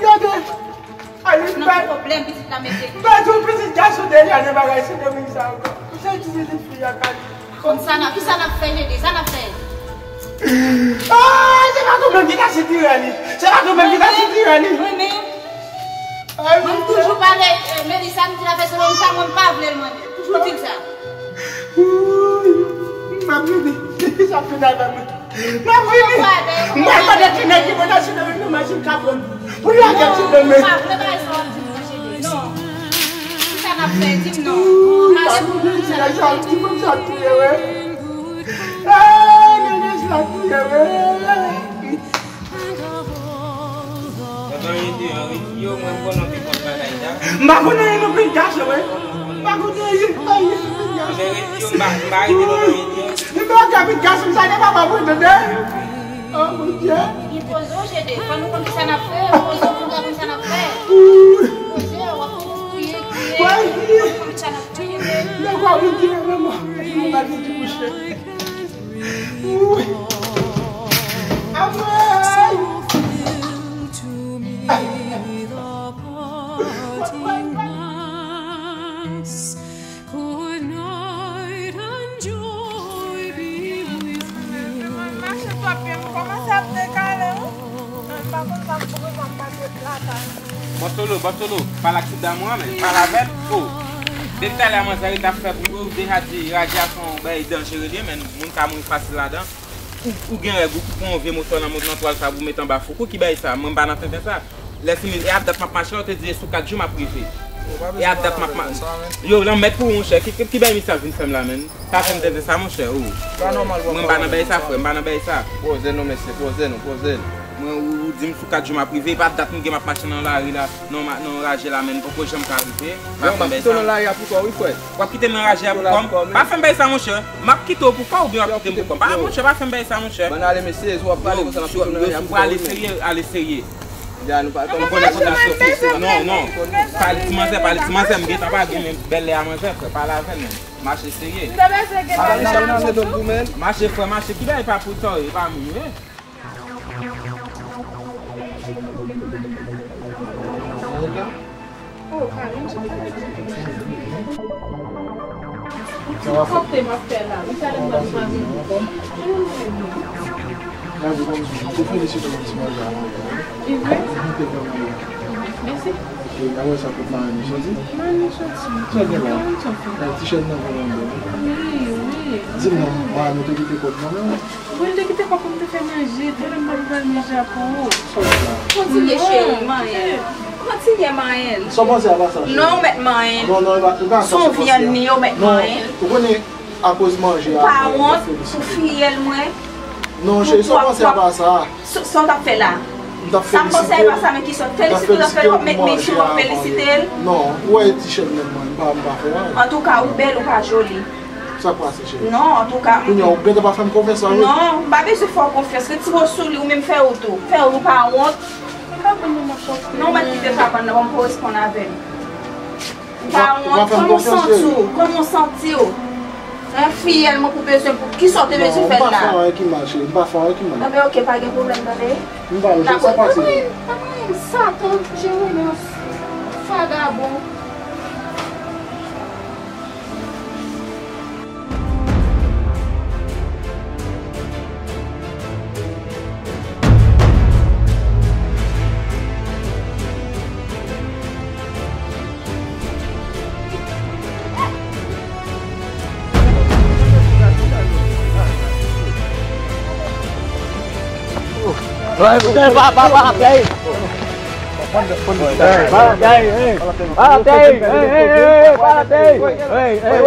Gade. Alin, m pa, pwoblèm pitit la mete. M pa di w pitit gason deja nan bagay Sendomeng sa ankò. Ou se ti pitit fi a, Kalin. Konn sa n ap, kisa n ap fè, Jede? Sa n ap fè? Ah, se pa tou menm ki ta sitire li. Se pa tou menm ki ta sitire li. Mwen menm. Ay, mwen toujou pale, eh, Melissa, m di l ap fè Sendomeng sa, mwen m pa vle l, mwen. Toujou di l sa. Woy, m ap vini. Sa fini avè mwen. M ap vini. M pral mande ti nèg ki pote Sendomeng nan machin kapon pou lage Sendomeng. Non, m pa vle bagay sa w ap di m nan, Jede. Non. Kisa n ap fè? Di m non. Woy, sa fini, ti nèg sa, ti moun sa touye, wi. Hey, nèg sa touye, wi. Yo, mwen, m konn anpil kont bagay sa. M pa konn anyen non, pitit gason, wi. M pa konn anyen, anyen, pitit gason. Yo, m pa, m pa rete non, non, yo. M pa ka pitit gason, sa gen papa pou tande. Oh, mon Dieu. Li poze w, Jede. Fò nou konn kisa n ap fè. Poze w pou nou konn kisa n ap fè. Poze w, w ap kriye, kriye. Konn kisa n ap fè, Jede. Lè w ap kriye, manman. Mwen pa di ti mouche. Wi. Amwey! Mache twòp byen, m kòmanse ap dekale, wi. Mwen pa konn sa m pou konn sa m pase lakay. Bòtolo, Bòtolo, pale ak ti dam ou an, men, pale avè l. Oh. Depi talè a manzè ret ap fè bri, ou deja di radyasyon bay danjere li ye, men moun ka mouri fasil ladan. Ou, ou gen règ, ou pran yon vye mòso nan, nan twal sa pou met anba foukou, ki bay sa, mwen m pa nan tenten sa. Lè fini, e ap dat m ap mache, yo te di e sou kat jou m ap rive. E ap dat m ap ma-, yo, lanmèd pou ou, monchè, ki, ki, ki bay misye ap vin fè m la, menn? Pa fè m tenten sa, monchè, oh. Mwen m pa nan bay sa, frè, m pa nan bay sa. Poze nou, mesye, poze nou, poze nou. Mwen, ou, ou di m sou kat jou m ap rive, e pa dat m gen m ap mache nan lari la, nan ma-, nan raje la, men m poko janm ka rive. Pa fè m bay sa. Yo, m ap kite w nan lari a pou kò w, wi, frè. W ap kite m nan raje a pou kò m? Pa fè m bay sa, monchè. M ap kite w pou kò w oubyen w ap kite m pou kò m? Pa, monchè, pa fè m bay sa, monchè. Bann ale mesye, si w ap pale konsa, m ap kite w nan lari a pou kò w, wi, frè. Ale serye, ale serye. Ya, nou pa konn konnen konn ap sòti. Non, non. Pale ti manzè, pale ti manzè, m gentan pa gen men bèl lè a manzè, frè. Pale avè m, men. Mache serye. M te bezwen gen bèl lè a manzè tou. Mache, frè, mache. Ki bagay pa pou tò, e pa moun, wi. Sa va fè? Kote m ap fè la? Ou talè m pral pran yon kòb. Gade kòmsi m te felisite w ti manje a maten an. E vre? Mwen te fè manje. Mèsi. Ok, apre sa, kot marenn ou soti? Marenn ou soti. Sa gen la? Ti chèn nan vrèman bèl. Wi, wi. Di m non, marenn ou te kite kòb nan men w? Mwen te kite kòb pou m te fè manje, talè m pral pran manje a pou ou. Sa w di la? Kontinye, cheri, manyen. Kontinye, manyen. Sa w panse apa sa, cheri? Non, ou mèt manyen. Non, non, e pa, e pa sa. Son vyann li, ou mèt manyen. Non, ou konnen, akoz manje a, ou pa wont pou fiyèl mwen? Non, cheri, sa w panse apa sa? Sa w t ap fè la? M t ap felisite l. Sa m panse apa sa, men ki sòt? Felisite l, w ap fè l, w ap met men sou mwen, felisite l. Non, ou wè ti chèn nan men mwen, m pa, m pa fè anyen. Antouka, ou bèl, ou pa joli. Sa k pase, cheri? Non, antouka. Kounye a, ou gentan pa fè m konfyans la, wi. Non, m pa bezwen fè w konfyans. Retire w sou li, ou menm fè w tou. Fè w, ou pa wont. Ou pa konn nan m ap pòte. Non, ou mèt kite sa bann nan, ban m koresponn avè l. Ou pa wont, kòman w santi w? Kòman w santi w? Yon fiyèl mwen pou bezwen, pou kisa w te bezwen fè l la? Non, m pa fè anyen ki mal, cheri. M pa fè anyen ki mal. Enben, ok, pa gen pwoblèm, tande? M pa wè, cheri, sa pase. Dakò, pa manyen, pa manyen, Satan, Jeremi, vagabon. Hey, pa, pa, pa, hey. Pa atè, hey, hey, hey, pa atè, hey. Hey, hey, hey, hey, hey,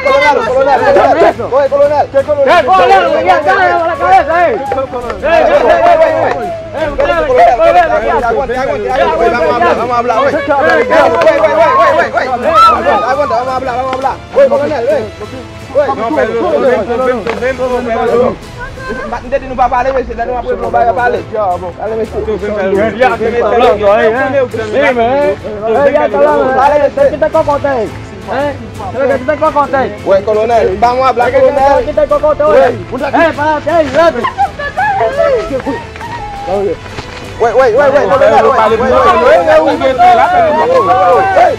kolonèl, kolonèl, kolonèl, kolonèl. Hey, kolonèl, kolonèl, hey. Hey, hey, hey, hey, hey. Hey, kolonèl, kolonèl, kolonèl, kolonèl. Vamos hablar, vamos hablar, wey. Wey, wey, wey, wey, wey, wey. Aguanta, vamos hablar, vamos hablar. Wey, kolonèl, wey. Wey. Non, fè l, fè l, fè l, fè l. M te di nou pa pale, mesye, lè nou ap regle yon bagay, pale. Pale, mesye. Pale, mesye. Kite kòkòtay. Hein? Kite kòkòtay. Wey, kolonèl, vamos hablar, kolonèl. Kite kòkòtay. Wey. Hey, pa, hey, hey. Wey, wey, wey, wey, kolonèl, wey, wey, wey. Hey,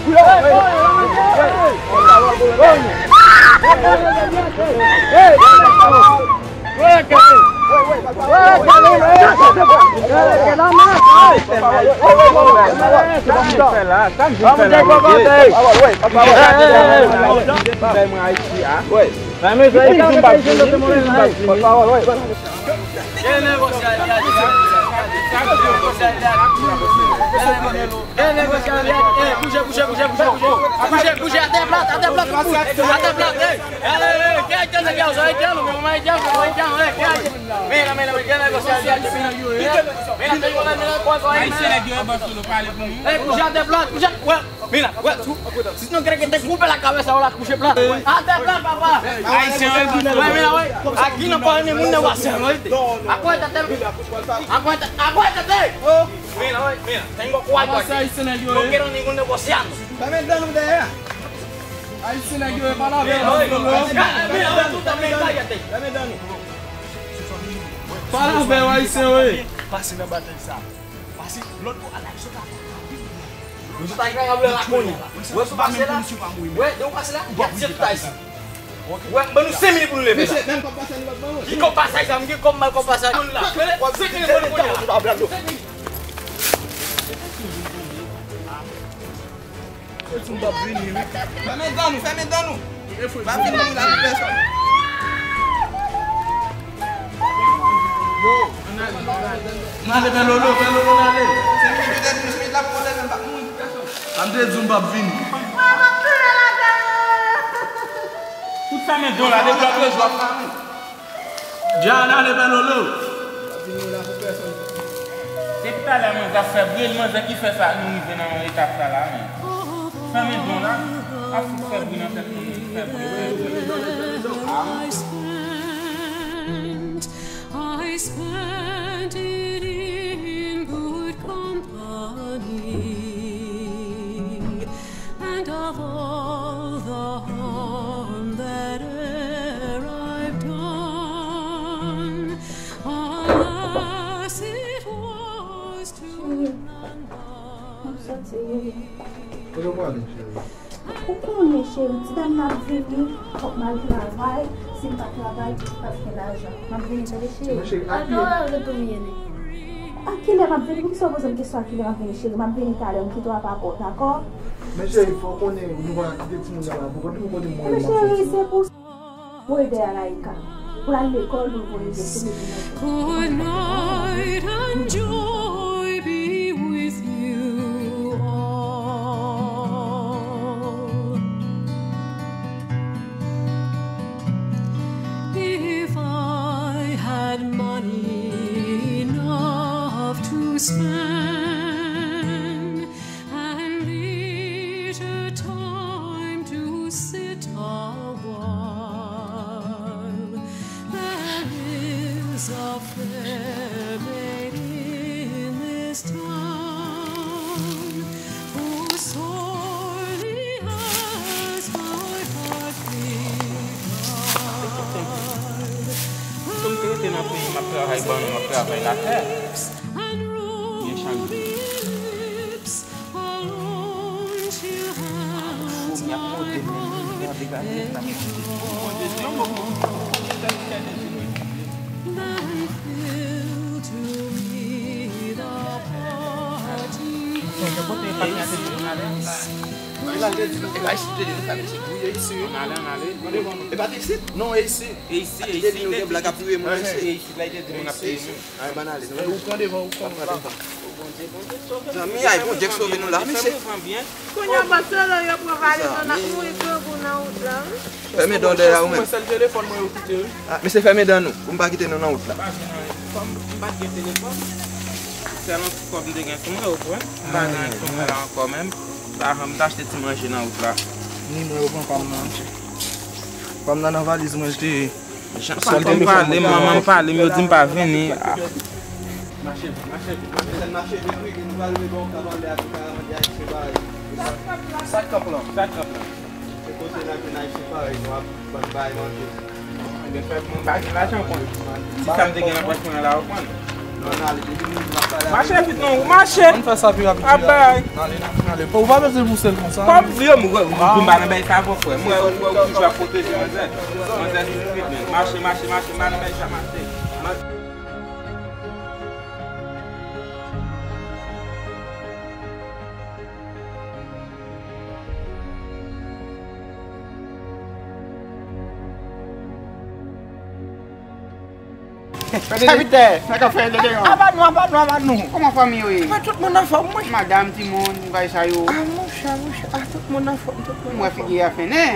Bouje, bouje, bouje, bouje, bouje. Bouje, bouje, atè plat, atè plat, atè plat, hey. Hey, hey, hey, kè ayisyen, kè ayisyen, kè ayisyen, kè ayisyen, hey, kè ayisyen. Mira, mira, mira, kè ayisyen, kè ayisyen. Mira, mira, mira, bouje atè plat, bouje, wè. Mira, wè, si, si nou gentan koupe la kabesa, ou la kouche plat. Atè plat, papa. Ayisyen, wè, mira, wè. Aki nan pa ni moun nan wase, wè. Akwè, atè. Akwè, akwè, atè. Mira, wè, mira. Tengo cuarto aquí. No quiero ningún negociando. Dame dano de allá. Ayisyen nèg yo, pale avè yo. Mira, wè, tout a men kayate. Dame dano. Pale avè yo, ayisyen, wè. Pase nan batay sa. Pase lòt bò a la, sot la. Nou sot a Gran Gab la kounye a. Wè, sou pase la. Wè, de ou pase la, y a ti tout ayisyen. Wè, ban nou senk minit pou nou leve la. Mesye, menm kòb pase nou pa ban nou. Ki kòb pase sa, m gen kòb mal kòb pase. Moun la. W ap senk minit pou nou kounye a. Fèmen dan nou, fèmen dan nou. Pa vin vin la pou pèsòn. Yo, ann ale, ann ale, fè lolo, fè lolo, ann ale. Senk minit, yo te di nou senk minit la pou leve, m pa mouri pou pèsòn. Sa m te di w m p ap vini. Tout fèmen dan w la, depi lòt jou ap fèmen. Dja ann ale fè lolo. Depi talè manzè ap fè bri, manzè ki fè sa nou rive nan etap sa la, men. Fèmen dan w la, ap fout fè bri nan tèt moun, fè bri, fè bri. I spent it in good company, and of all the harm that e'er I've done, alas, it was to none but thee. Kote w prale, cheri? Ou konnen, cheri, ti dam nan ap vini, fòk m al travay. Si m pa travay, m p ap gen lajan. M ap vini, tande, cheri. Men cheri, a ki lè? A ki lè m ap vini? Poukisa w poze m kesyon a ki lè m ap vini, cheri? M ap vini talè, m kite w apa pòt, dakò? Men cheri, fò w konnen, nou pa kite timoun nan la pou kont li, ou konnen mwen menm m ap fè timoun. Men cheri, se pou Voye dèyè Laika. Pou l al lekòl, nou voye l sou mezi mwen. Good night and joy be with you all. If I had money enough to spend, and leisure time to sit a while. There is a fair maid in this town who sorely has my heart devoured. Si m te rete nan peyi m, m ap travay bannann, m ap travay latè. Byen chak jou. E pa isit, non, e isi. Li te di nou gen blag ap touye moun isit. Ay, bann ale. Ou pran devan, ou pran devan. Zanmi, ay, Bondye k sove nou la, mesye. Kounye a, pase la, yo pran valiz nou, n ap mouri grangou nan wout la, wi. Fèmen dan dèyè ou menm. Mwen, sèl telefòn mwen yo kite, wi. Ah, mesye, fèmen dan nou, pou m pa kite nou nan wout la. M pa gen telefòn. Sèl yon ti kòb m te gen sou mwen, yo pran. M pa gen anyen sou mwen la ankò menm. M pa janm t achte ti manje nan wout la. Ni mwen, yo pran pa m nan, mesye. Pa m nan, nan valiz mwen, l te Jan papa m pale, manman m pale m, yo di m pa vini. Ah. Mache vit, mache vit, mache vit. Mache vit, wi, ke nou pral rive bò Kanpal la, pou ka mande Ayisyen bagay. Sa k kanp lan? Sa k kanp lan? Se kote nan jwenn Ayisyen parèy nou ap bay manje. Ebyen, frè, mwen pa gen lajan, konn. Ti sa m te gen nan pòch mwen la, ou konn. Mache vit non, ou mache. Ann fè sa pi rapid. Ap bay. Ann ale, ann ale. Ou pa bezwen pouse l konsa. Kòm di yo, m wè, m pa nan bay sa avè w, frè. M wè, m wè, ou toujou ap pwoteje manzè. Manzè se street, men. Mache, mache, mache, m pa nan bay sa, mache. Sèvitè, sa k ap fèt, Dede? Aba nou, aba nou, aba nou. Kòman fanmi yo ye? Mwen, tout moun anfòm, wi. Madanm, timoun, bagay sa yo. Ah, monchè, monchè, ah, tout moun anfòm, tout moun anfòm. Mwen, figi a fennen.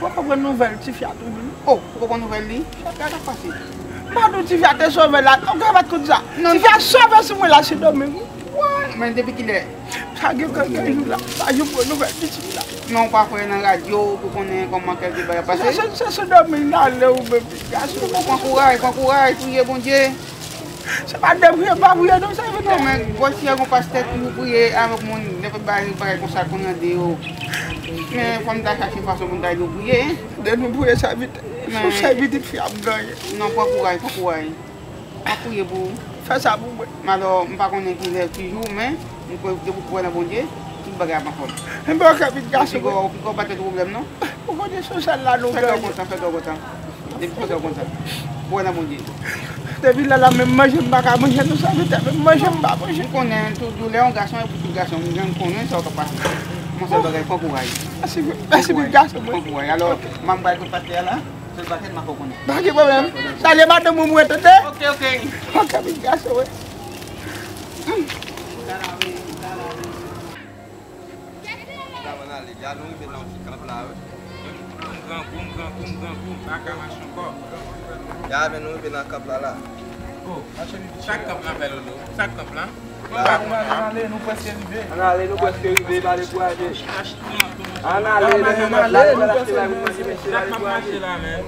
Poko pran nouvèl tifi a tou vini. Oh, poko pran nouvèl li? Sa k ap pase? M pa di w tifi a te sove la, ou genlè pa t konn sa. Tifi a sove sou mwen la, Sendomeng. What? Men depi kilè? Sa gen kèk jou la, m pa janm pran nouvèl pitit la. Men ou pa kwè nan radyo pou konnen kòman kèk bagay ap pase? Se, se, se Sendomeng n ale ou menm, gason. Pran kouraj, pran kouraj, priye Bondye. Se pa de priye, pa priye non, sèvitè. Non, men gwo syèl gon pastè ki pou priye avèk moun, nenpòt bagay, bagay konsa konn rande yo. Men fò m ta chache fason pou m ta ede w priye. De nou priye, sèvitè. Sou sèvitè fi ap ganyen. Non, pran kouraj, pran kouraj. M ap priye pou ou. Fè sa pou mwen. Alò, m pa konnen ki lè, ki jou, men m kwè, depi w kwè nan Bondye, tout bagay ap anfòm. Enben, ok, pitit gason mwen. Ou piko, ou piko pa tèt pwoblèm, non. Ou konnen sosyal la nou ganyen. Fè kè w kontan, fè kè w kontan. Depi kontan, w kontan. Kwè nan Bondye. Depi lè la, menm manje m pa ka manje, non, sèvitè, menm manje m pa manje. M konnen tout doulè yon gason e pou tout gason. M konnen sa w ap pase. Yon sèl bagay, pran kouraj. Mèsi, mèsi, pitit gason mwen. Pran kouraj. Alò, m ap bay kout pastè a la. Sèl bagay, m ap fè w konnen. Pa gen pwoblèm. Salye madanm ou mwen, tande? Ok, ok. Ok, pitit gason mwen. Ann ale, la nou rive nan yon ti kanp la, wi. Grangou, grangou, grangou, m pa ka mache ankò. Ya, men nou rive nan kanp la, la. Oh, sa k kanp lan, pè Lolo? Sa k kanp lan? Ann ale, ann ale, nou prèske rive. Ann ale, nou prèske rive, pa dekouraje. Ann ale, ann ale, nou prèske rive. Ann ale, ann ale, ann ale, ann ale,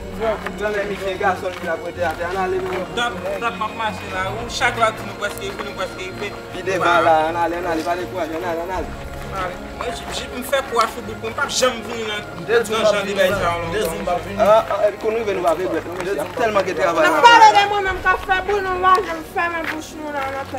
ann ale, ann ale. Top, top, m ap mache la, wi. Chak lè w ap di nou prèske rive, nou prèske rive. Pi devan la, ann ale, ann ale, pa dekouraje, ann ale, ann ale. Mwen, j-, j-, m fè kou a sou bout mwen, m p ap janm vini nan, nan jan de bagay sa yo ankò. Ah, ah, epi kou nou rive, nou pa regrèt, non, mesye. Tèlman gen travay. N ap pale de mwen menm k ap fè bri, nou pa janm fèmen bouch nou la, n ap fè.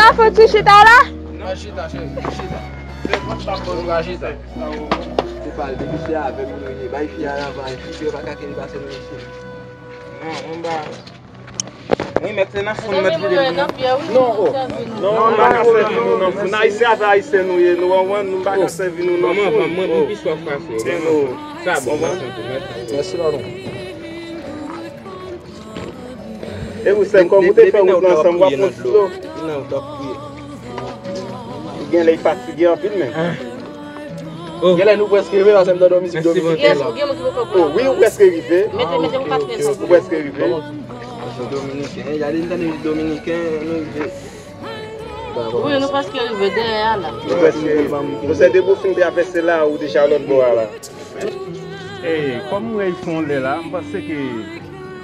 ka fè ti chita la? Non, chita, cheri, chita. Se pa l depi se avè m nou ye. Bay fi a lavaj, fi yo pa ka kenbe pase nou mesye. Non, anba. Wi, mèt se nan fon mèt vide. Non, oh. Non, nou pa ka sèvi nou nan fon. Ayisyen avè ayisyen nou ye. Nou konprann, nou pa ka sèvi nou nan fon. Mwen, mwen, mwen, mwen, pi swaf pase. Se nou. Sa bon, mwen santi, mwen santi. Mèsi, patwon. E wi, sè, kòm ou te fè wout lan ansanm, w ap pran ti dlo. Li nan wout, w ap priye. Li gen lè l fatige anpil, men. Genlè nou prèske rive, paske m tande yon mizik dominiken. Yes, ou gen moun ki poko pran. Oh, wi, ou prèske rive. Mete, mete, ou pa trè fò. Ou prèske rive. Dominiken, gade, m tande mizik dominiken, nou rive. Wi, nou prèske rive dèyè a la. Nou prèske rive. Nou se depi w fin travèse la, ou deja lòt bò a la. E, kòm m wè l fè yon lè la, m panse ke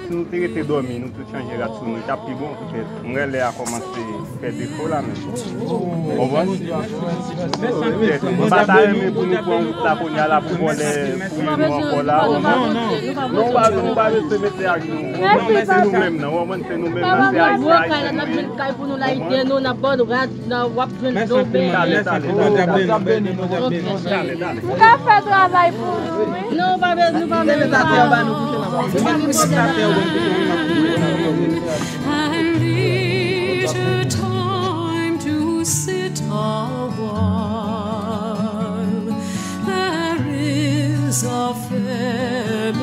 si nou te rete dòmi, nou tout chanje rad sou nou, li t ap pi bon, poutèt m wè lè a kòmanse fè defo la menm. Konprann? Poutèt, m pa ta renmen pou nou pran wout la kounye a la pou vòlè fouye nou ankò la. Non, non, non, nou pa, nou pa bezwen mete ak nou. Se nou menm nan, w konprann, se nou menm nan, se Ayisyen, Ayisyen nou ye. Kay pou nou la, ide nou, n ap ba nou rad, nan w ap jwenn dobe. Talè, talè, talè. Talè, talè. Nou ka fè travay pou nou, wi. Non, pa bezwen, nou pa bezwen. Mete atè anba nou kouche nan mò. Mete atè anba nou kouche nan mò. And leisure time to sit a while. There is a fair